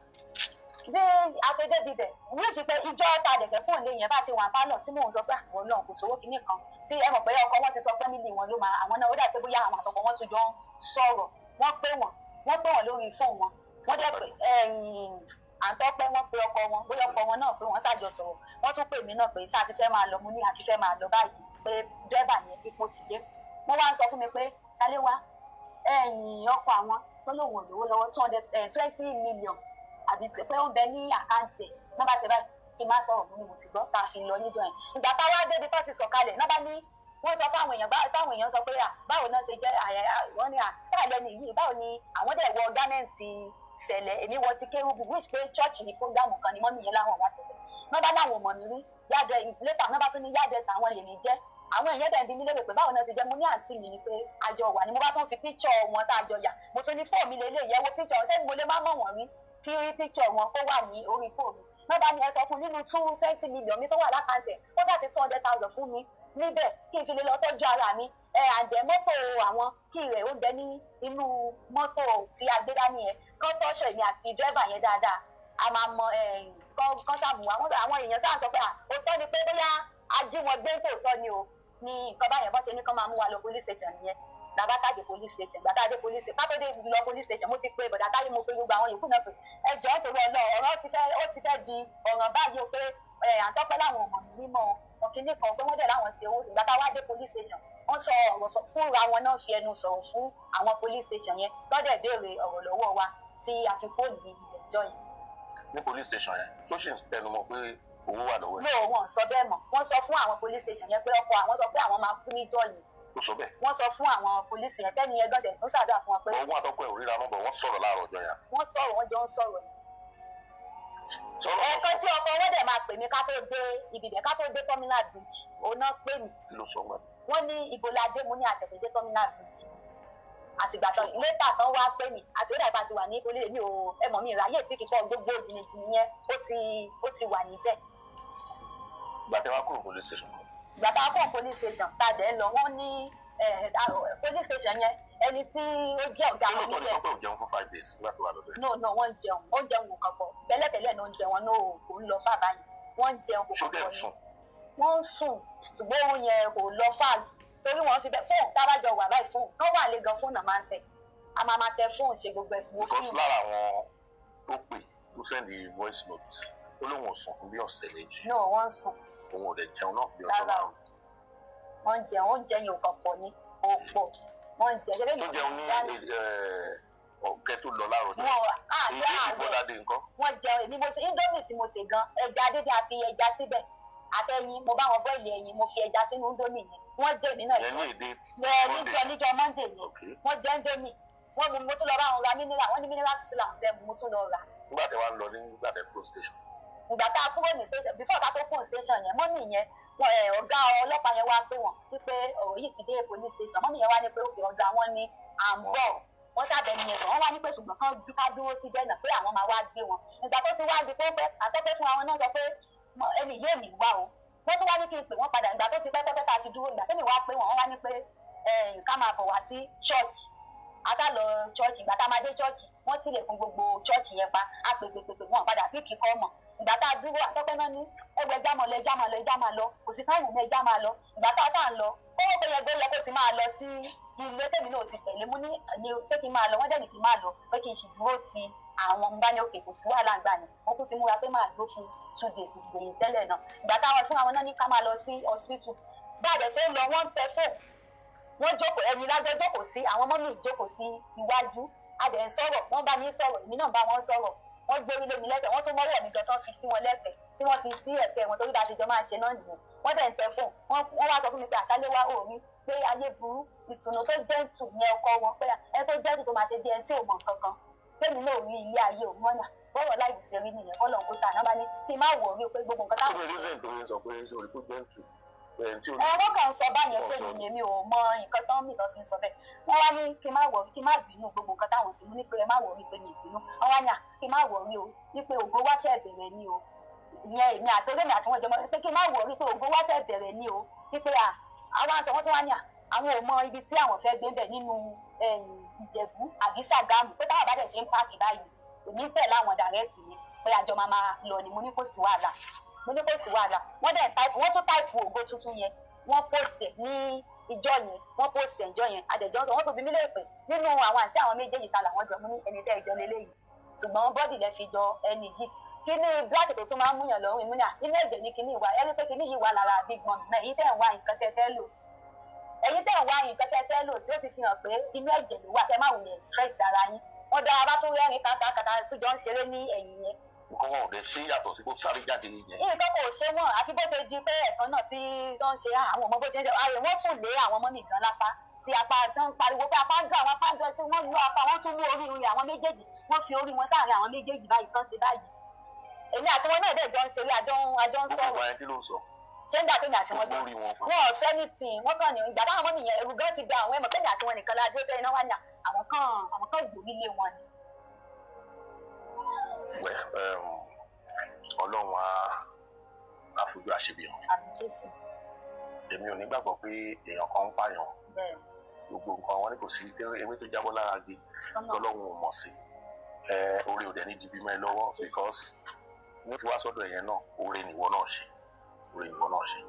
Bí a ṣe débi bẹ̀ ní ìṣe pé ìjọ ta dẹ̀kẹ́ fún òun yẹn bá ti wà pálọ̀ tí mò ń sọ pé àwọn náà kò sówó kinní kan, tí ẹ mọ̀ pé ọkọ wọn ti sọ pé mílì wọn ló máa àwọn náà, ó dà pé bóyá àwọn àtọkọ wọn tún jọ ń sọ̀rọ̀. Wọ́n pè wọ́n lórí fóònù wọn, wọ́n dẹ̀ pé àǹtọ́pẹ́, wọ́n pe ọkọ wọn, bóyá ọkọ wọn náà pé wọ́n ṣàjọ sọ̀rọ̀. Wọ́n tún pè mí náà pé sáà ti fẹ́ máa lọ. Mo ní àti fẹ́ máa lọ báyìí, pé dírẹ́bà yẹn ipò ti dé. Wọ́n wá ń sọ fún mi pé Ṣaléwá, ẹ̀yìn ọkọ àwọn tó lóun ò lówó lọ́wọ́, 220 million àbí pé ó ń bẹ ní account ẹ̀ náà bá ṣe báyìí, kí n má sọ̀rọ̀. Mú ni mo ti gbọ́ tá a fi lọ níjọ́ yẹn. Ìgbà táwa débi tó ti sọ̀kalẹ̀ náà bá ní wọ́n sọ fáwọn èèyàn, táwọn èèyàn sọ pé à báwo náà ṣe jẹ́, wọ́n ní à sáàlẹ̀ nìyí, báwo ni àwọn dẹ̀ wọ garment Cele, èmi wọ ti kérúbù, which pé church ní program kan ni mummy yẹn láwọn wà tẹ̀lé náà bá láwọn mọ̀ mí rí yàdẹ. Later náà bá tún ní yàdẹ sàwọn lè ní jẹ́. Àwọn èèyàn dẹ̀ ń bi mí léèrè pé báwo náà ti jẹ́. Mo ní àǹtí mi ni, pé àjọ wà ní. Mo bá tún fi picture wọn tá a jọ yà, mo tún ní fóònù mi lélẹ̀ yẹ̀wò picture, ṣé mo lè má mọ̀ wọ́n rí kí picture wọn kó wà ní orí fóònù náà? Bá ní ẹ sọ fún nínú 220 million mi tó wà l'account ẹ̀, ó ṣàṣì 200,000 fún mi níbẹ̀ kí n fi lè lọ tọ́jú ara mi ẹ. Àǹdẹ̀ mọ́tò àwọn kí rẹ̀ ó bẹ ní inú mọ́tò tí a gbé dání yẹn, kán tọ́ṣọ̀ èmi àti dírẹ́bà yẹn dáadáa, a máa mọ kán sàmùwà. Àwọn èèyàn sáà sọ pé òótọ́ ni, pé bóyá ají wọn gbé tòótọ́ ni o ní nǹkan báyẹn. Bọ́n ṣe ní kán máa mú wa lọ police station nìyẹn. Làbá sáàdì police station. Gbàtà dé police station, kátó dé lọ police station, mo ti pe bọ̀dà táyé, mo pe gbogbo àwọn yòókù náà pé ẹ jọ̀ọ́ nítorí ọlọ́, ọ̀rọ̀ ti fẹ́, ó ti fẹ́ di ọ̀ràn báyìí o, pé àǹtọ́pẹ́ láwọn ò mọ̀ mí mímọ́ wọn kìíní kan, pé wọ́n dẹ̀ láwọn ṣe owó. Ìgbà tá a wá dé police station, wọ́n sọ ọ̀rọ̀ fúnra wọn náà, fi ẹnu sọ̀rọ̀ fún àwọn police station yẹn, lọ́dẹ̀ béèrè ọ̀rọ̀ lọ́wọ́ wa tí a fi kó ní ilé ẹjọ́ yẹn. Ní police station yẹn, tó ṣì ń tẹnumọ́ pé owó wà lọ́wọ́ ẹ̀? No, wọn sọ bẹ́ẹ̀ mọ́. Wọ́n sọ fún àwọn police station yẹn pé ọkọ àwọn sọ pé àwọn máa kú níjọ́ yìí. Ó sọ bẹ́ẹ̀? Wọ́n sọ fún àwọn police yẹn, tẹ́ni yẹn gọ́dẹ̀ tún ṣàdúrà fún wọn pé. Owó àtọkọ ẹ̀ ò ríra mọ́ bọ̀, wọ́n sọ̀rọ̀ láàárọ̀ ọjọ́ yẹn? Wọ́n sọ̀rọ̀, wọ́n jọ ń sọ̀rọ̀ ni. Sọ̀rọ̀. Ẹ̀ẹ̀kan tí ọkọ wọn dẹ̀ máa pè mí ká tó dé ibi bẹ̀, ká tó dé terminal bridge, òun náà pè mí. Kí ló sọ wọn? Wọ́n ní ibo la dé. Mo ní àṣẹ̀ṣẹ̀ dé terminal bridge. Àtìgbà tán later tán wá pè mí àti ó dàgbà ti wà ní orílẹ̀ mi ò ẹ mọ̀ mi ìráyè tí kíkọ́ gbogbo jìnnìjìnnì yẹn, ó ti wà níbẹ̀. Ìgbà tẹ́ wá kúrò police station kan? Ìgbà tá a kọ́ police station tá a dẹ̀ ń lọ, wọ́n ní police station yẹn, ẹni tí ó jẹ́ ọ̀gá Ṣé wọn lóòótọ́ ni níbẹ̀. Tọ́pẹ́ ò jẹun fún 5 days nígbà tó wà lọ́dọ̀ ẹ̀? No, wọ́n ń jẹun, ó ń jẹun kò kàn pọ̀ tẹ́lẹ̀tẹ́lẹ̀ náà, ń jẹun wọn náà kò ń lọ fà báyìí, wọ́n ń jẹun kò Ṣó kàn dẹ̀ pọ̀ ni. sùn? Wọ́n ń sùn, ṣùgbọ́n òun yẹn kò lọ fà, torí wọ́n fi bẹ́ẹ̀ fóònù tábàjọ wà báyìí, fóònù kán wà lé gan, fóònù náà máa ń tẹ̀, a máa máa tẹ fóònù, ṣe gbogbo ẹ̀ fún Because fíìmù. lára àwọn tó pè, tó send voice note, ó lóun ò sùn fún bí ọ̀sẹ̀ 2. No, wọ́n ń sùn. Òun ò dẹ̀ jẹun náà fún bí ọjọ́ Rárá o. 5. Wọ́n ń jẹun, oúnjẹ yẹn ò kàn pọ̀ ni, kò pọ̀, wọ́n ń jẹun. Tó jẹun ní ọ̀kẹ́ tó lọ láàárọ̀ ọjọ́ Wọn yẹn? àti Èyí before àárẹ̀. that day nǹkan? Wọ́n jẹun. Èmi mo ṣe indomie tí mo ṣe gan, ẹja dédé, a fi ẹja síbẹ̀ àtẹyin, mo bá wọn boil ẹyin, mo fi ẹja sínú indomie yẹn, wọ́n jẹ, èmi náà Ìyẹn jẹ. ní èdè Bẹ́ẹ̀ Monday. níjọ níjọ Monday yẹn. Wọ́n jẹ indomie, wọ́n mú. Mo tún lọ bá wọn ra mineral, wọ́n ní mineral tuntun làwọn fẹ́ mu, mo tún lọ rà. Nígbà tẹ́ wá ń lọ ní, nígbà tẹ́ kúrò station? Ìgbà tá a kúrò ní station, before ká tó kúrò ní station yẹn, mummy yẹn wọn ẹ ọ̀gá ọlọ́pàá yẹn wá pé wọ́n wípé ọ̀rọ̀ yìí ti dé police station. Mummy yẹn wá ní pé òkè ọ̀gá wọn ni à ń bọ̀. Wọ́n sábẹ́ ni yẹn sọ, wọ́n wá ní pé ṣùgbọ́n kán ká dúró síbẹ̀ náà, pé àwọn máa wá gbé wọn. Ìgbà tó ti wá di pé pé àtọ́pẹ́ fún àwọn náà sọ pé ẹni yóò ní wá o, wọ́n tún wá ní kí n pè wọ́n padà. Ìgbà tó ti pẹ́ pẹ́pẹ́ tá a ti dúró, ìgbà tẹ́mi wá pé wọ́n, wọ́n wá ní pé ká máa bọ̀ wá sí church. A sá lọ church. Ìgbà tá a máa dé church, wọ́n tilẹ̀kùn gbogbo church yẹn pa. A pè pè pè pè, wọ́n padà pick call mọ̀. Ìgbà tá a dúró àtọ́pẹ́ náà ní ẹgbẹ́ ẹja máa lọ, ẹja máa lọ, ẹja máa lọ, kò sí táìmù mi, ẹja máa lọ. Ìgbà tá a tá à ń lọ, ó wọ́n pé ẹgbẹ́ yẹ kó ti máa lọ sí ilé tèmi náà ti tẹ̀lé mú ní ní ṣé kí n máa lọ, wọ́n dẹ̀ ní kí n máa lọ pé kí n sì dúró ti àwọn ń bá ní òkè, kò sí wàhálà ń gbà ní. Mo kú ti múra pé máa dúró fún 2 days gbẹ̀yìn tẹ́lẹ̀ náà. Ìgbà táwọn fún àwọn náà ní ká máa lọ sí hospital, bá a dẹ̀ ṣe ń lọ, wọ́n ń tẹ fóònù, wọ́n jókòó ẹ̀yìn lájọ jókòó sí, àwọn mọ́mì jókòó sí iwájú, a dẹ̀ ń sọ̀rọ̀, wọ́n bá mi sọ̀rọ̀, èmi náà bá wọn sọ̀rọ̀, wọ́n gbórí lé mi lẹ́sẹ̀, wọ́n tún mọ́wọ́ mi gan tán fi sí wọn lẹ́fẹ̀ẹ́ tí wọ́n fi sí ẹ̀fẹ́ wọn, torí bá a ṣe jọ máa ṣe náà nìyẹn. Wọ́n dẹ̀ ń tẹ fóònù, wọ́n wá sọ fún mi pé àṣálẹ́ wá ò rí pé ayé burú, ìtùnú tó jẹ́ǹtù yẹn ọkọ wọn pé ẹ tó jẹ́ǹtù tó máa ṣe bí ẹni tí ò mọ̀ nǹkan kan, tèmi náà rí ilé ayé òun mọ́nà bọ́rọ̀ láì ṣe rí nìyẹn. Kọ́ lọ́n kó sànà bá ní kí n má wọ̀ rí pé gbogbo nǹkan táwọn Kí ni reason tó ń sọ pé sórí kó gentle, pé ẹni tí ò ní ẹ̀rọ kan sọ báyẹn pé mi èmi ò mọ nǹkan tán mi kan fi ń sọ bẹ́ẹ̀. Wọ́n wá ní kí n má wọ̀, kí n má bínú gbogbo nǹkan táwọn sì mú ní pé ẹ má wọ̀ rí pé mi ì bínú. Wọ́n wá ní à kí n má wọ̀ rí o, ní pé ògo wá ṣẹ̀ bẹ̀rẹ̀ ni o, ìyẹn èmi àtọ́rẹ́ mi àti wọn jọmọ pé kí n má wọ̀ rí pé ògo wá ṣẹ̀ bẹ̀rẹ̀ ni o, ní pé à àwọn aṣọ wọn tún wá ní à àwọn ò mọ ibi tí àwọn fẹ́ gbé bẹ̀ nínú Ìjẹ̀bú àbí Ṣàgámù, pé táwọn bá dẹ̀ ṣe ń páàkì báyìí èmi tẹ̀ láwọn dàrẹ́ẹ̀tì ni pé àjọ máa máa lọ ni. Mo ní kò sí wàhálà, mo ní kò sí wàhálà. Wọ́n dẹ̀ táìpù, wọ́n tún táìpù ògo tuntun yẹn, wọ́n post ẹ̀ ní ìjọ yẹn, wọ́n post ẹ̀ ìjọ yẹn àdẹ̀jọ́ sọ. Wọ́n tún bi mí léèrè pé nínú àwọn àǹtí àwọn méjèèjì ta làwọn jọ, mú ní ẹni tẹ́ ìjọ lélẹ́yìí, ṣùgbọ́n bọ́dì lẹ fi jọ ẹni yìí. Kíní black tó tún máa ń múyàn lọ́rùn ìmúnà inú ẹ̀jẹ̀ ní kíní ìwà ẹni pé kíní yìí wà lára big mom náà. Èyí tẹ́ ń wá nǹkan tẹ́ fẹ́ lò sí, èyí tẹ́ ń wá nǹkan tẹ́ fẹ́ lò sí, ó ti fi hàn pé inú ẹ̀jẹ̀ ló wà, kẹ́ má wulẹ̀ stress ara yín. Wọ́n dára bá tún rẹ́rìn kàkàkàkà tún jọ ń ṣeré ní ẹ̀yìn yẹn. Nǹkan wọn ò dẹ̀ ṣe yàtọ̀ sí kó sáré jáde nìyẹn. Nǹkan kò ṣe wọn, àfi bó ṣe di pé ẹ̀kan náà tí tó ń ṣe àwọn ọmọ bó ṣe ń ṣe ààrẹ, wọ́n sùn lé àwọn ọmọ mi gan lápá tí apá tó ń pariwo pé apá ń dùn àwọn, apá ń dùn, tí wọ́n lu apá, wọ́n tún mú orí wọn àwọn méjèèjì, wọ́n fi orí wọn sáàrin àwọn méjèèjì báyìí tán ṣe báyìí. Èmi àti wọn náà dẹ̀ jọ ń ṣeré, àjọ ń Gbogbo sọ̀rọ̀. ìgbà yẹn, kí ló ń sọ? Ṣé ń gbà pé mi àti wọn jọ Lórí wọn. Wọn ò fẹ́ ní tì wọ́n kàn ní ìgbà táwọn ọmọ mi yẹn ẹ̀rù gan ti gba àwọn ẹ̀mọ̀ pé mi àti wọn nìkan la dúró sẹ́yìn náà wá ní àwọn kan gbòógì lé wọn ni. Wẹ́ Ọlọ́run á fojú àṣebí hàn. Àmín Jésù. Èmi ò ní gbàgbọ́ pé èèyàn kan ń pààyàn. Bẹ́ẹ̀. Gbogbo nǹkan wọn ní kò sí ewé tó jábọ́ lára gbé Tọ́nà. tọ́lọ́run ò mọ̀ sí. Ẹ oore ò dẹ̀ ní di bímọ ẹ lọ́wọ́, because ní fi wá sọ́dọ̀ ẹ̀yẹn náà, oore nìwọ náà ṣe, oore nìwọ náà ṣe.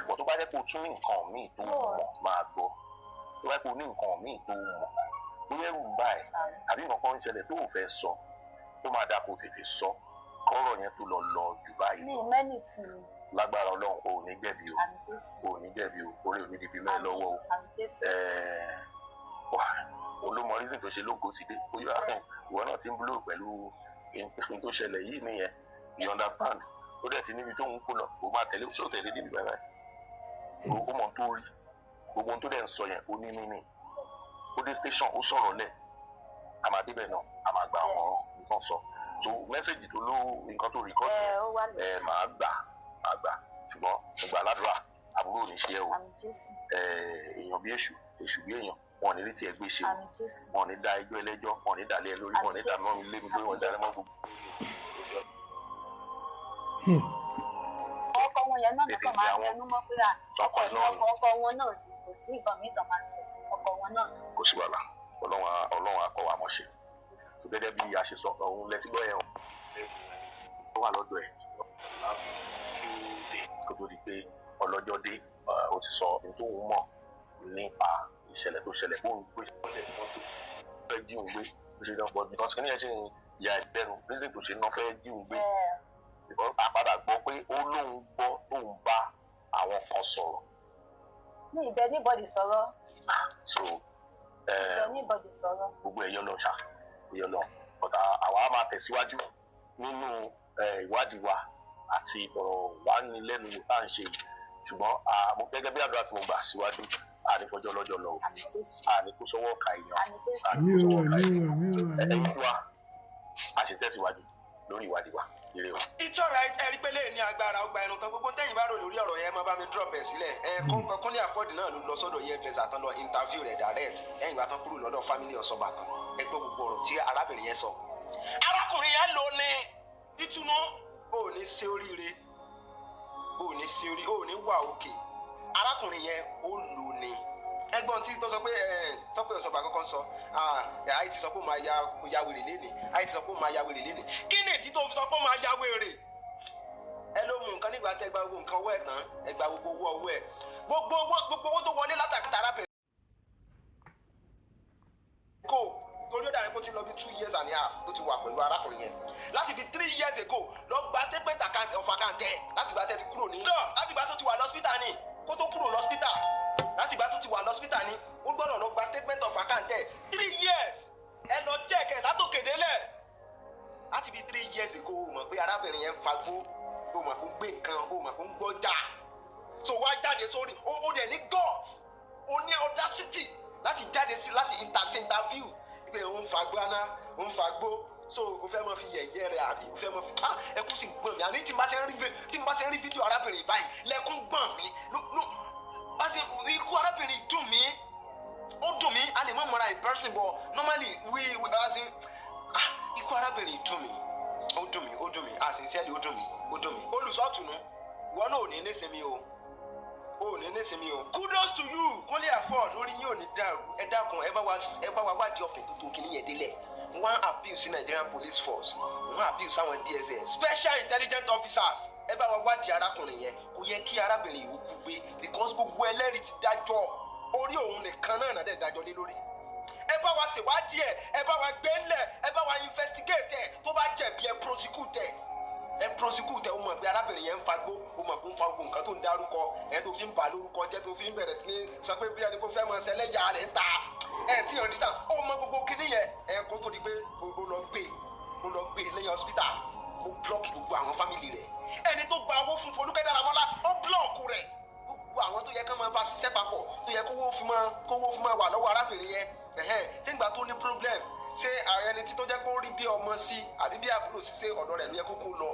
Bọ̀ tó bá jẹ́ pé o tún ní nǹkan míì tó mọ̀, máa gbọ́, tó bá jẹ́ pé o ní nǹkan míì tó mọ̀, bóyá ẹ̀rù ń bà ẹ́ àbí nǹkan kan ń ṣẹlẹ̀ tó ò fẹ́ sọ, ó máa dáa kó tètè sọ kọ́rọ̀ yẹn tó lọ lọ jù báyìí Mi lọ. mẹ́nì tì. Lágbára Ọlọ́run, o ò ní jẹ̀bi o. Àmín Jésù. O ò ní jẹ̀bi o, oore ò ní di bímọ ẹ lọ́wọ́ o. Àmín Jésù. Olómọ reason tó ṣe lógo ti dé, bóyá ìwọ náà ti ń blow pẹ̀lú nǹkan tó ṣẹlẹ̀ yìí nìyẹn, you understand? Ó dẹ̀ ti níbi tó ń kó lọ, ó máa tẹ̀lé, ṣó tẹ̀lé níbi bàbá ẹ̀, ó mọ̀ tó rí gbogbo ohun tó dẹ̀ ń sọ yẹn, ó ní níní ó dé station, ó sọ̀rọ̀ lẹ̀, a máa débẹ̀ náà, a máa gba àwọn nǹkan sọ. So message tó ló nǹkan tó record Ẹ yẹn ó wà lọ. Ẹ máa gbà, ṣùgbọ́n mo gbà ládùúrà, àbúrò ò ní ṣe é o. Àmín Jésù. Èèyàn bí èṣù, èṣù bí èèyàn, wọn ò ní rí tiẹ̀ gbé ṣe o. Àmín Jésù. Wọn ò ní dá ẹjọ́ ẹlẹ́jọ́, wọn ò ní dàlẹ́ ẹ lórí, wọn ò ní dà mọ́ mi lé mi lórí, wọn ò ní dàlẹ́ mọ́ gbogbo. Ọkọ wọn yẹn náà kàn máa Tètè tẹnu mọ́ pé à ọkọ ọkọ ní náà ọkọ ọkọ wọn náà ni, kò sí nǹkan míì tán máa ń sọ, ọkọ wọn náà ni. Kò sí wàhálà, Ọlọ́run á kọ́ wa mọ̀ ṣe. So gẹ́gẹ́ bí a ṣe sọ, òun lẹ ti gbọ́ yẹn o, ó wà lọ́dọ̀ ẹ̀ last few days kó tó di pé ọlọ́jọ́ dé. Ó ti sọ ohun tó ń mọ̀ nípa ìṣẹ̀lẹ̀ tó ṣẹlẹ̀, bóun gbé ṣẹlẹ̀ mọ́tò fẹ́ jí òun gbé bó ṣe dán, but because kí ni ẹ ṣe ń ya ìbẹ̀rù reason tó ṣe náà fẹ́ jí òun gbé, because a padà gbọ́ pé ó lóun gbọ́ tóun bá àwọn kan sọ̀rọ̀. Ní ìbẹ níbọdì sọ̀rọ̀. So Ìbẹ níbọdì sọ̀rọ̀. Gbogbo ẹ̀ yọ lọ ṣá, ó yọ lọ, but àwa á máa tẹ̀síwájú nínú ìwádìí wa àti ìfọ̀rọ̀wánilẹ́nuwò tá à ń ṣe yìí. Ṣùgbọ́n gẹ́gẹ́ bí àdúrà tí mo gbà síwájú, àní fọjọ́ lọ́jọ́ lọ o. Àmín Jésù. Àní kó sọ́wọ́ ọ̀ka èèyàn. Àmín Jésù. Àní Àmín kó o, sọ́wọ́ ọ̀ka àmín o, èèyàn. àmín o, àmín Ẹ̀yin o. tí wa a ṣe tẹ̀síwájú lórí ìwádìí wa. Ire o. It's alright. Ẹ rí pé lè ní agbára ó gba ẹnu tán. Gbogbo tẹ́yìn bá rò lórí ọ̀rọ̀ yẹn, máa bá mi drop ẹ̀ sílẹ̀. Ẹ Kúnlé Afọ́dì náà ló lọ sọ́dọ̀ hairdresser tán lọ interview rẹ̀ direct lẹ́yìn ìgbà tán kúrò lọ́dọ̀ family Ọ̀ṣọ́bà tán. Ẹ gbọ́ gbogbo ọ̀rọ̀ tí arábìnrin yẹn sọ. Arákùnrin yẹn lò ní ìtùnú, ò ní ṣe oríire, ò ní ṣe orí, ò ní wà òkè. Arákùnrin yẹn ó lò ní ẹ̀gbọ́n tí tó sọ pé ẹ Tọ́pẹ́ Ọ̀ṣọ́bà kọ́kọ́ sọ, àì ti sọ pé ó máa ya wèrè lénìí, àì ti sọ pé ó máa ya wèrè lénìí. Kí ni ìdí tó fi sọ pé ó máa ya wèrè? Nígbà tẹ́ gba gbogbo nǹkan ọwọ́ ẹ̀ tán, ẹ gba gbogbo owó ọwọ́ ẹ̀, gbogbo owó tó wọlé látàkìtà arábìnrin kò torí ó dàbí pé ó ti lọ bí 2 years and a half tó ti wà pẹ̀lú arákùnrin yẹn. Láti bí 3 years ago, lọ gba statement account of account ẹ̀ láti gba tẹ́ ti kúrò ní. Láti gba tó ti wà lọ́sítà ni, kó tó kúrò lọ́sítà, láti gba tó ti wà lọ́sítà ni ó gbọ́dọ̀ lọ gba statement of account ẹ̀. 3 years, ẹ lọ check ẹ̀ látòkè délẹ̀. Láti bí 3 years ago, o mọ̀ pé arábìnrin yẹn ń fagbó, o mọ̀ pé ó ń gbé nǹkan, o mọ̀ pé ó ń gbọ́jà. So wá jáde sórí o dẹ̀ ní guts, o ní audacity láti jáde sí láti interview pé ó ń fagbó aná, ó ń fagbó. So o fẹ́ mọ fi yẹ̀yẹ́ rẹ̀ àbí o fẹ́ mọ fi, ah, ẹkún sì gbọ̀n mí. Àní tí n bá ṣe ń rí fídíò arábìnrin báyìí, lẹ́kún gbọ̀n mí ló bá ṣe. Ikú arábìnrin dùn mí, ó dùn mí. A lè mọ̀ mọ́ra in person, but normally we as in, ah, ikú arábìnrin dùn mí, ó dùn mí, ó dùn mí. Ah, sincerely, ó dùn mí, ó dùn mí. Olùsọ̀tùnú, ìwọ náà ò ní nísinmi o, ò ní nísinmi o. Kudos to you, Kúnlé Afod. Lórí yín ò ní dàrú. Ẹ dákun, ẹ bá wa wádìí ọ̀fẹ́ tó tó kìíní yẹn délẹ̀. Wọ́n appeal sí Nigerian Police Force, wọ́n appeal sáwọn DSS, special intelligence officers. Ẹ bá wa wádìí arákùnrin yẹn. Kò yẹ kí arábìnrin yìí ó kú gbé, because gbogbo ẹlẹ́rìí ti dájọ́ orí òun nìkan náà náà dẹ̀ dájọ́ lé lórí. Ẹ bá wa ṣèwádìí ẹ, ẹ bá wa gbé ńlẹ̀, ẹ bá wa investigate ẹ. Tó bá jẹ̀bi, ẹ prosecute ẹ, ẹ prosecute ẹ. O mọ̀ pé arábìnrin yẹn ń fagbó, o mọ̀ pé ó ń fa gbogbo nǹkan tó ń dárúkọ ẹ, tó fi ń bà lórúkọ jẹ́, tó fi ń bẹ̀rẹ̀ sí ní sọ pé bí ẹni kó fẹ́ mọ ṣẹlẹ́yà rẹ̀ ń ta ẹ tí you understand. Ó mọ gbogbo kíní yẹn ẹ, kó tó di pé ó lọ gbé lẹ́yìn hospital. Ó block gbogbo àwọn family rẹ̀. Ẹni tó gba owó fún Folúkẹ́ Dáramọ́lá, ó block rẹ̀. Gbogbo àwọn tó yẹ kán máa bá ṣiṣẹ́ papọ̀, tó yẹ kówó fi máa wà lọ́wọ́ arábìnrin yẹn, ẹ̀hẹ́n, tí ń gbà tó ní problem, ṣé ẹni tí tó jẹ́ kó rí bí ọmọ sí àbí bí àbúrò sí, ṣé ọ̀dọ̀ rẹ̀ ló yẹ kó kó lọ?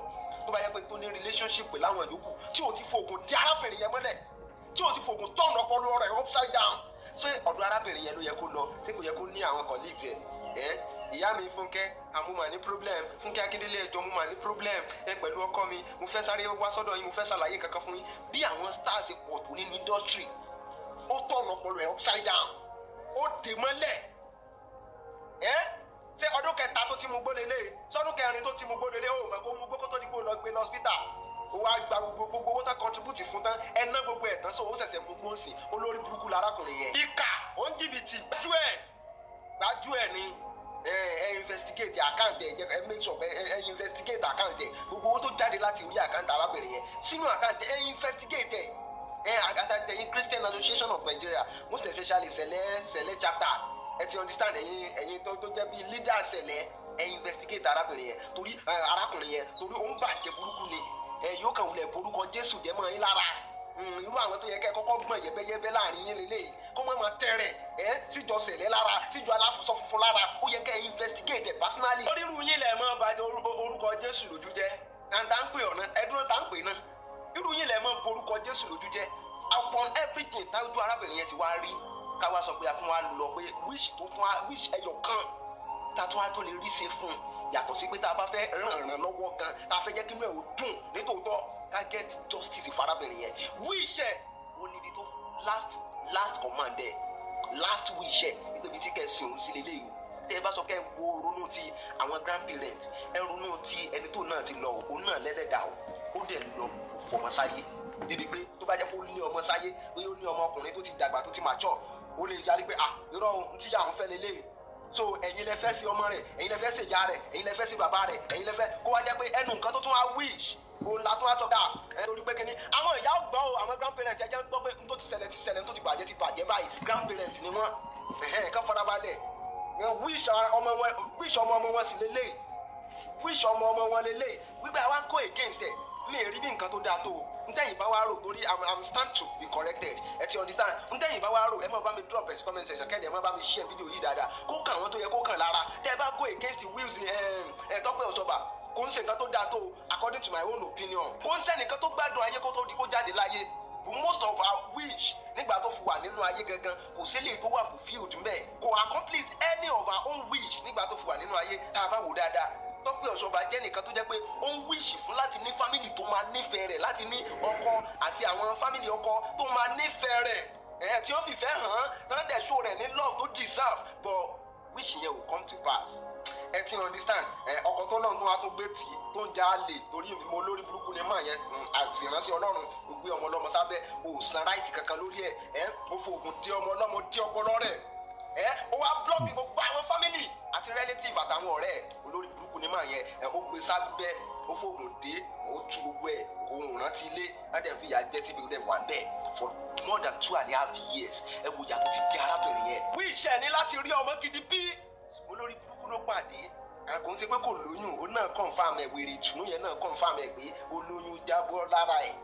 Tó bá yẹ pé tó ní relationship pẹ̀lú àwọn yòókù, tí ò ti fògùn di arábìnrin yẹn mọ́lẹ̀, tí ò ti fògùn turn ọpọlọ rẹ̀ upside down, ṣé ọ̀dọ̀ arábìnrin yẹn ló yẹ kó lọ? Ṣé kò yẹ kó ní àwọn colleagues ẹ̀? Ẹ́ ìyá mi Fúnkẹ́, àmú mà ní problem. Fúnkẹ́ Akíndélé, ẹjọ́ mo mà ní problem ẹ pẹ̀lú ọkọ mi. Mo fẹ́ sáré wá sọ́dọ̀ yín, mo fẹ́ ṣàlàyé kankan fún yín. Bí àwọn stars pọ̀ tó nínú industry, ó turn ọpọlọ ẹ̀ upside down, ó dè mọ́lẹ̀ ẹ́. Ṣé ọdún kẹta tó ti mú gbó lélẹ̀, sọdún kẹrin tó ti mú gbó lélẹ̀, ó mọ̀ kó mú gbó kó tó di gbó lọ gbé lọ hospital? Ó wá gba gbogbo gbogbo owó tán contribute fún tán, ẹ ná gbogbo ẹ̀ tán, so ó ṣẹ̀ṣẹ̀ mú gbó sí. Olórí burúkú lárákùnrin yẹn, ìkà, ó ń jìbìtì. Gbájú ẹ̀, gbájú ẹ̀ ni. Ẹ investigate account ẹ, ẹ make sure ẹ investigate account ẹ. Gbogbo owó tó jáde láti orí account arábìnrin yẹn sínú account ẹ, investigate ẹ. Ẹ àtàtà ẹ̀yin Christian Association of Nigeria, most especially Sẹ̀lẹ̀ chapter, ẹ ti understand, ẹ̀yin tó jẹ́ bíi leader Sẹ̀lẹ̀, ẹ investigate arábìnrin yẹn torí arákùnrin yẹn, torí ó ń bàjẹ́ burúkú ni. Ẹ yóò kàn wulẹ̀ borúkọ Jésù jẹ́ mọ́ yín lára. Irú àwọn tó yẹ kẹ́ kọ́kọ́ gbọ̀n yẹ́bẹ́yẹ́bẹ́ láàrin yín lélẹ́yìí, kó má máa tẹ̀rẹ̀ ẹ síjọ Sẹ̀lẹ̀ lára, síjọ aláfọsọ funfun lára. Ó yẹ kẹ́ investigate ẹ personally. Onírú yín lẹ̀ mọ́ bàjẹ́ orúkọ Jésù lójú jẹ́. Àǹtà ń pè ọ̀nà ẹdúró tá ń pè náà, irú yín lẹ̀ mọ́ borúkọ Jésù lójú jẹ́. Upon everything tájú arábìnrin yẹn ti wá rí, káwá sọ pé a tún wá lọ pé wish tó tún wá wish ẹyọ kan tá a tún wá tó lè rí ṣe fún un, yàtọ̀ sí pé tá a bá fẹ́ ràn lọ́wọ́ gan, tá a fẹ́ jẹ́ kí inú ẹ̀ ó dùn nítòótọ́, ká get justice fárábìnrin yẹn. Wish ẹ̀ ó níbi tó last last command ẹ̀, last wish ẹ̀, níbi tí kẹ́ òun sí lélẹ́yìí o. Tẹ́ ẹ bá sọ kẹ́ ẹ wo, ronú ti àwọn grandparents, ẹ ronú ti ẹni tó náà ti lọ, òun náà lẹ́lẹ́dàá o. Ó dẹ̀ lọ, kò fọmọ sáyé, débi pé tó bá jẹ́ kó ní ọmọ sáyé, pé ó ní ọmọ ọkùnrin tó ti dàgbà, tó ti mature, ó lè yarí pé, ah, irọ́ o, ntí yà ń fẹ́ lélẹ́yìí. So ẹ̀yin lẹ fẹ́ sí ọmọ rẹ̀, ẹ̀yin lẹ fẹ́ sí ìyá rẹ̀, ẹ̀yin lẹ fẹ́ sí bàbá rẹ̀, ẹ̀yin lẹ fẹ́ kó wá jẹ́ pé ẹnu nǹkan tó tún wá wish òun la tún wá sọ ká ẹ, torí pé kíní àwọn ìyá ò gbọ́ o. Àwọn grandparents ẹ jẹ́ gbọ́ pé n tó ti ṣẹlẹ̀ ti ṣẹlẹ̀, n tó ti bàjẹ́ ti bàjẹ́ báyìí. Grandparents ni wọ́n, ẹ̀hẹ́n, kán farabalẹ̀. Wish ọmọ wọn, wish ọmọ ọmọ wọn sì lélẹ́yìí, wish ọmọ ọmọ wọn lélẹ́yìí, wípé àwa go against ẹ̀. Mi rí bí nǹkan tó dáa tó o. Ntẹ̀yìn bá wá rò, torí I'm stand to be corrected, ẹ ti understand. Ntẹ̀yìn bá wá rò, ẹ má bá mi drop ẹ sí comment section kẹ́ni, ẹ má bá mi share video yìí dáadáa, kó kàn àwọn tó yẹ kó kàn lára. Tẹ́ ẹ bá go against the wills ẹ Tọ́pẹ́ Ọ̀ṣọ́bà, kò ń ṣe nǹkan tó dáa tó. According to my own opinion, kò ń ṣẹ́nìkan tó gbádùn ayé kó tó di kó jáde láyé. Most of our wish nígbà tó fi wà nínú ayé gangan, kò sí lè tó wà fulfilled mbẹ. Kò accomplish any of our own wish nígbà tó fi wà nínú ayé. Tá a bá wò dáadáa, Tọ́pẹ́ Ọ̀ṣọ́bà jẹ́ nìkan tó jẹ́ pé ó ń wish fún láti ní family tó máa nífẹ̀ẹ́ rẹ̀, láti ní ọkọ àti àwọn family ọkọ tó máa nífẹ̀ẹ́ rẹ̀ ẹ̀, tí ó fìfẹ́ hàn án, tán dẹ̀ show rẹ̀ ní love tó deserve, but wish yẹn ò come to pass. Ẹ ti understand? Ẹ ọkọ tó lọ́run tó wá tó gbé tì í tó ń já lè torí mo lórí burúkú ni mọ̀ yẹn. Àti ìránṣẹ́ Ọlọ́run, ó gbé ọmọ ọlọ́mọ sábẹ́, ò san right kankan lórí ẹ̀. Ẹ ó fòògùn dé ọmọ ọlọ́mọ, dé ọpọlọ rẹ̀. Ẹ ó wá block gbogbo àwọn family àti relative àtàwọn ọ̀rẹ́ ẹ̀. Olórí burúkú ni màá yẹn. Ẹ ó gbé sábẹ́, ó fòògùn dé, ó tú gbogbo ẹ̀, òun rántí ilé láti fi ìyà jẹ síbi ìdẹ wà bẹ́ẹ̀ for more than 2.5 years. Ẹ wo ìyà tó ti di arábìnrin yẹn. Wish ẹ ní láti rí ọmọ gidi bí olórí burúkú ló pàdé. Kò ń ṣe pé kò lóyún, ó náà confirm ẹ̀. Wèrè ìtùnú yẹn náà confirm ẹ̀ pé ó lóyún, jábọ́ lára ẹ̀.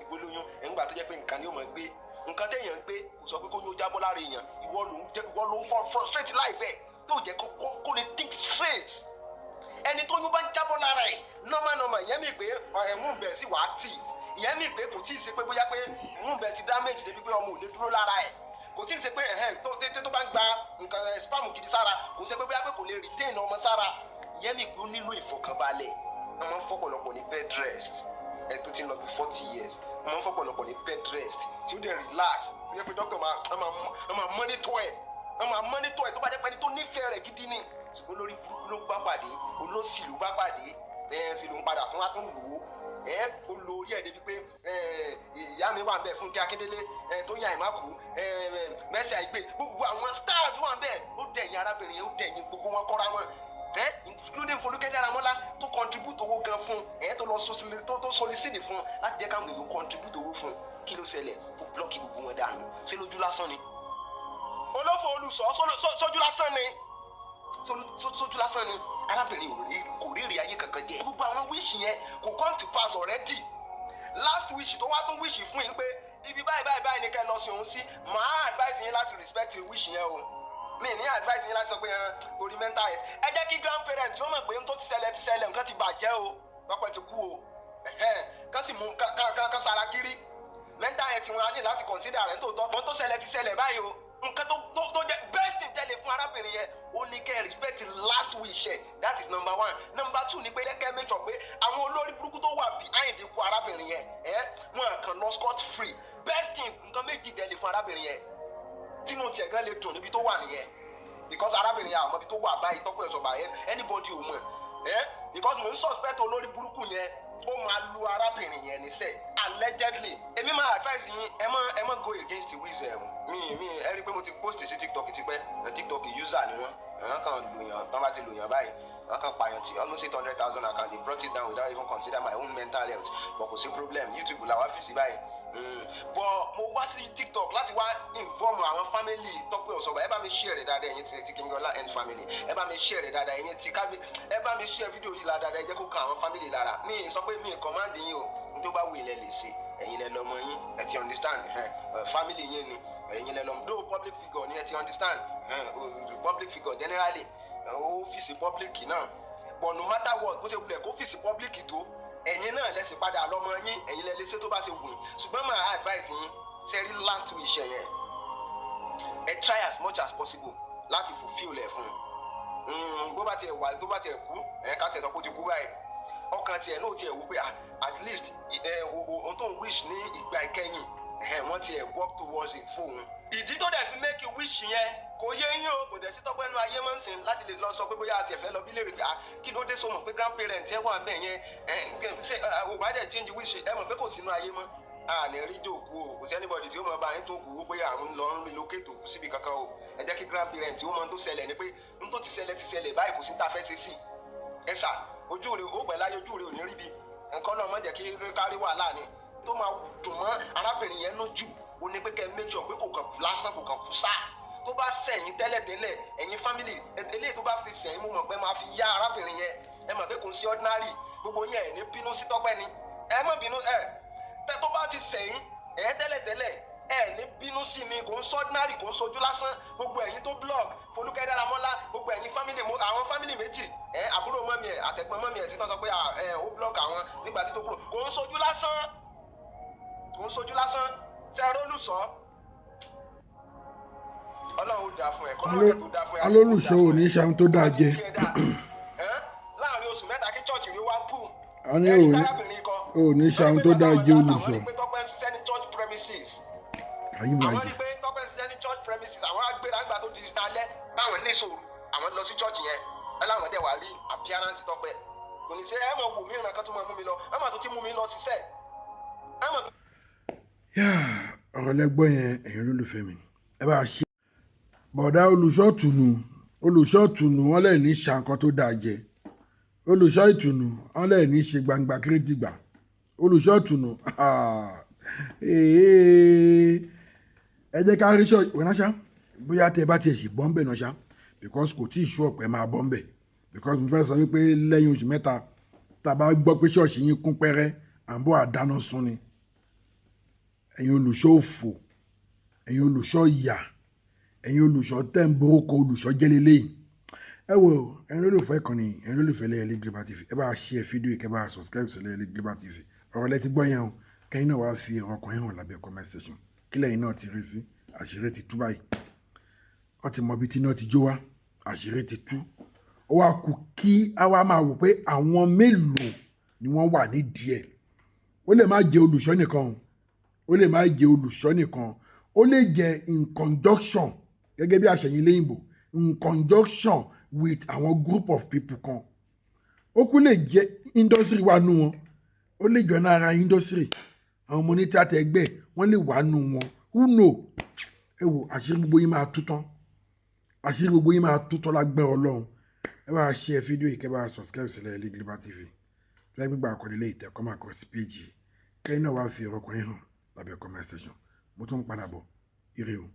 Ìgbó lóyún ẹ̀ ń gbà tó jẹ́ pé nǹkan ni ó mọ̀ gbé, nǹkan téèyàn ń gbé kò sọ pé kó yóò jábọ́ lára èèyàn. Ìwọ ló ń frustrate life ẹ̀ tó jẹ́ kó lè think straight. Ẹni tó yún bá ń jábọ́ lára ẹ̀, normal normal, ìyẹn mi pé ẹ̀mú bẹ̀ sí wàá tì. Ìyẹn mi pé kò tí ì ṣe pé bóyá pé ẹ̀mú bẹ̀ ti damage débi pé ọmọ ò lè dúró lára ẹ̀. Kò tí ì ṣe pé ẹ̀hẹ́n tó bá ń gba nǹkan sperm gidi sára, kò ṣe pé bóyá pé kò lè retain ọmọ sára. Ìyẹn mi pé ó nílò ìfọ̀kànbalẹ̀. Wọ́n máa ń fọ́pọ̀lọpọ̀ ní bed rest. Ẹ tó ti ń lọ bí 40 years, wọ́n máa ń fọ́pọ̀lọpọ̀ ní bed rest tí ó dẹ̀ relax, tó yẹ pé doctor máa monitor ẹ̀, wọ́n máa monitor ẹ̀, tó bá jẹ́ pé ẹni tó nífẹ̀ẹ́ rẹ̀ gidi ni. Ṣùgbọ́n lórí burúkú ló bá pàdé, olóṣì ló bá pàdé. Ẹ sì ló ń padà tún wá tún lò ó. Ẹ ó lo orí ẹ̀ débi pé ìyá mi wà bẹ́ẹ̀, Fúnkẹ́ Akíndélé, tó yàn àìmákù, Mercy Aigbe, gbogbo àwọn stars wà bẹ́ẹ̀. Ó dẹ̀yìn arábìnrin yẹn, ó dẹ̀yìn gbogbo wọn kọ́ra wọn, ẹ including Folúkẹ́ Dáramọ́lá tó contribute owó gan fún ẹ, tó lọ tó solicit fún láti jẹ́ káwọn èèyàn contribute owó fún. Kí ló ṣẹlẹ̀? Ó block gbogbo wọn dànù. Ṣé lójú lásán ni olófò olùsọ? Sójú lásán ni, sójú lásán ni. Arábìnrin ò rí, kò rí èrè ayé kankan jẹ. Gbogbo àwọn wish yẹn kò come to pass already. Last wish tó wá tún wish fún yín pé ibi báyìí báyìí báyìí ni kẹ́ ẹ lọ sí òun sí, màá advice yín láti respect wish yẹn o. Mi ní advice yín láti sọ pé ẹ torí mental health, ẹ jẹ́ kí grandparents yóò mọ̀ pé n tó ti ṣẹlẹ̀ ti ṣẹlẹ̀, nǹkan ti bàjẹ́ o, Tọ́pẹ́ ti kú o. Kán sì mú kán sara kiri. Mental health wọn á ní láti consider rẹ̀ tó tọ́. Ohun tó ṣẹlẹ̀ ti ṣẹlẹ̀ báyìí o. Nǹkan tó jẹ́ best thing tẹ́lẹ̀ fún arábìnrin yẹn, ó ní kẹ́ respect last wish ẹ̀. That is number one. Number two ni pé kẹ́ make sure pé àwọn olórí burúkú tó wà behind ikú arábìnrin yẹn, ẹ wọn kàn lọ scot free. Best thing, nǹkan méjì tẹ́lẹ̀ fún arábìnrin yẹn tínú tiẹ̀ gan lè dùn níbi tó wà nìyẹn, because arábìnrin yẹn, àwọn ibi tó wà báyìí, Tọ́pẹ́ Ọ̀ṣọ́bà, anybody ò mọ̀ ẹ, because mo ń suspect olórí burúkú yẹn, ó máa lu arábìnrin yẹn níṣẹ́, allegedly. Èmi máa advice yín, ẹ má go against the wills ẹ. Mi ẹ rí i pé mo ti post sí TikTok tipẹ́. TikTok user ni wọ́n. Wọ́n kàn lòyàn tán, bá ti lòyàn báyìí, wọ́n kàn pààyàn tí almost 800,000 account. They brought it down without even consider my own mental health, but kò sí problem. YouTube làwa fi sí báyìí. But mo wá sí TikTok láti wá inform àwọn family Tọ́pẹ́ Ọ̀ṣọ́bà. Ẹ bá mi share rẹ̀ dáadáa. Ẹ̀yin ti King Ọlá and family, ẹ bá mi share rẹ̀ dáadáa. Ẹ̀yin ti kábí, ẹ bá mi share fídíò yìí dáadáa. Ẹ jẹ́ kó kan àwọn family lára. Mi sọ pé mi command yín o. N tó bá wù ilẹ̀ lè ṣe, ẹ̀yin lẹ lọ́mọ yín. Ẹ ti understand? Family yín ni, ẹ̀yin lẹ lọ́mọ. Though public figure ni, ẹ ti understand? Public figure generally, ọ́fíìsì public náà. But no matter what, bó ṣe wulẹ̀ kó ọ́fíìsì public tó, ẹ̀yin náà lẹ́sìn padà lọ́mọ yín. Ẹ̀yin lẹ lè ṣe tó bá ṣe wù yín. Ṣùgbọ́n máa advice yín, sẹ́rí last wish yẹn, ẹ try as much as possible láti fulfil ẹ̀ fún un. Bó bá tiẹ̀ wà, tó bá tiẹ̀ kú, ẹ̀ ká tiẹ̀ sọ pé ó ti kú báyìí, ọkàn tiẹ̀ náà tiẹ̀ wò pé at least ohun tó ń wish ní ìgbà ìkẹyìn, wọ́n tiẹ̀ work towards it fóun. Ìdí tó dẹ̀ fi make a wish yẹn kò yé yín o. Kò dẹ̀ sí Tọ́pẹ́ nú ayé mọ́ ń sìn láti lè lọ sọ pé bóyá àti ẹ̀fẹ́ lọ bí léèrè pé kí ló dé, sọ mọ̀ pé grandparent ẹ wà bẹ́ẹ̀ yẹn, ṣé ò bá dẹ̀ change wish ẹ mọ̀ pé kò sínú ayé mọ́. A ní rí jòkó o. Kò sí anybody tí ó mọ̀ bá yín tó kú pé àwọn lọ ń relocate òkú síbi kankan o. Ẹ jẹ́ kí grandparent ó mọ tó ṣẹlẹ̀, ni pé n tó ti ṣẹlẹ̀ ti ṣẹlẹ̀ báyìí, kò sí tá a fẹ́ ṣe sí ẹ. Sà ojú rẹ ó pẹ̀ láyé, ojú rẹ ò ní rí bi nǹkan náà. Má jẹ́ kí kárí wàhálà ni tó máa dùn mọ́ arábìnrin yẹn lójú. Ó ní pé kẹ́ make sure pé kò kàn kú lásán, kò kàn kú sáà. Tó bá sẹ̀yìn tẹ́lẹ̀tẹ́lẹ̀, ẹ̀yin family, eléyìí tó bá fi sẹ̀yìn, mo mọ̀ pé máa fi yá arábìnrin yẹn. Ẹ mọ̀ pé kò ń sí ordinary. Gbogbo yẹn ẹ̀ ní bínú sí Tọ́pẹ́ ni, ẹ má bínú. Ẹ tó bá ti sẹ̀yìn ẹ̀ tẹ́lẹ̀tẹ́lẹ̀, ẹ ní bínú sí ni. Kò ń sọ ordinary, kò ń sojú lásán. Gbogbo ẹ̀yin tó blog Folúkẹ́ Dáramọ́lá, gbogbo ẹ̀yin family, àwọn family méjì, ẹ àbúrò mummy ẹ̀ àtẹ̀gbọ́n mummy ẹ̀ títọ́ sọ pé ẹ ó blog àwọn nígbà tí tó kúrò, kò ń sojú lásán, kò ń sojú lásán. Ṣe é rólùsọ? Ọlọ́run ó dáa fún ẹ, kọ́lọ́run tó dáa fún ẹ. Alólùṣọ́ ò ní ṣàwọn tó dáa jẹ. Láàrin oṣù 3 kí church rí wá bù. A ní ò ní ṣàwọn tó dáa jẹ, olùṣọ́. Àwọn rí pé Tọ́pẹ́ ń ṣiṣẹ́ ní church premises. Àyíbàjẹ́. Àwọn rí pé Tọ́pẹ́ ń ṣiṣẹ́ ní church premises. Àwọn agbéra ńgbà tó di alẹ́, táwọn ní ìṣòro, àwọn lọ sí church yẹn. Ẹ láwọn dẹ̀ wá rí appearance Tọ́pẹ́. Kò ní ṣe ẹ mọ̀ wò mí ìràn kan tó máa mú mi lọ, ẹ mọ̀ tó ti mú mi lọ ṣiṣẹ́, ẹ mọ̀ tó. Ọ̀rọ̀ lẹ́gbọ́n yẹn, ẹ̀yin olólùfẹ́ mi, ẹ bá a ṣe. Bọ̀dá olùṣọ́ tùnú, olùṣọ́ tùnú, wọ́n lè ní ṣàǹkan tó dáa jẹ. Olùṣọ́ ìtùnú, wọ́n lè ní ṣe gbangba kírítìgbà. Olùṣọ́ ìtùnú, ẹ jẹ́ ká rí ṣọ́ọ̀ṣì wọ́n náà ṣá, bóyá tẹ bá tiẹ̀ sì bọ́ ń bẹ̀ náà ṣá, because kò tí ì ṣú ọ̀pẹ máa bọ́ ń bẹ̀, because mo fẹ́ sọ wípé lẹ́yìn oṣù 3 tá a bá gbọ́ pé ṣọ́ọ̀ṣì yín kún pẹ́rẹ́, à ń bọ̀ àdáná sun ni. Ẹ̀yin olùṣọ́ òfò, ẹ̀yin olùṣọ́ ìyà, ẹ̀yin olùṣọ́ tẹ̀ ń borúkọ olùṣọ́ jẹ́ leléyìí. Ẹ wo, ẹ̀yin olólùfẹ́ ìkànnì, ẹ̀yin olólùfẹ́ Ẹlẹ́yẹlé Global TV, ẹ bá a share fídíò yìí, kẹ́ bá a subscribe sí Ẹlẹ́yẹlé Global TV. Ọ̀rọ̀ lẹ ti gbọ́ yẹn o. Kẹ́yìn náà wàá fi èrò ọkàn yín hàn lábẹ́ comment section. Kí lẹ́yìn náà ti rí sí? Àṣírí ti tú báyìí. Wọ́n ti mọ ibi tí iná ti jó wá. Àṣírí ti tú. Ó wá kù kí a wá máa wò pé àwọn mélòó ni wọ́n wà nídìí ẹ̀. Ó lè má jẹ́ olùṣọ́ nìkan o. Ó lè má jẹ́ olùṣọ́ nìkan. Ó lè jẹ́ in conjunction, gẹ́gẹ́ bí àṣẹyìn léyìnbó, in conjunction with àwọn group of people kan. Ó kú lè jẹ́ industry wà nù wọn. Ó lè jọ náà ara industry. Àwọn ọmọ ní tíátà ẹgbẹ́ wọ́n lè wà nù wọn. Who know? Ẹ wo, àṣírí gbogbo yín máa tú tán. Àṣírí gbogbo yín máa tú tán lágbára Ọlọ́run. Ẹ bá a share fídíò yìí, kẹ́ bá a subscribe sí Ẹlẹ́yẹlé Global TV. Tó bá gbígbà àkọlé ìtẹ́ kọ́ máa kọ sí péjì. Kẹ́yìn náà wá fi èrò ọkàn yín hàn lábẹ́ comment section. Mo tún ń padà bọ̀. Ire o.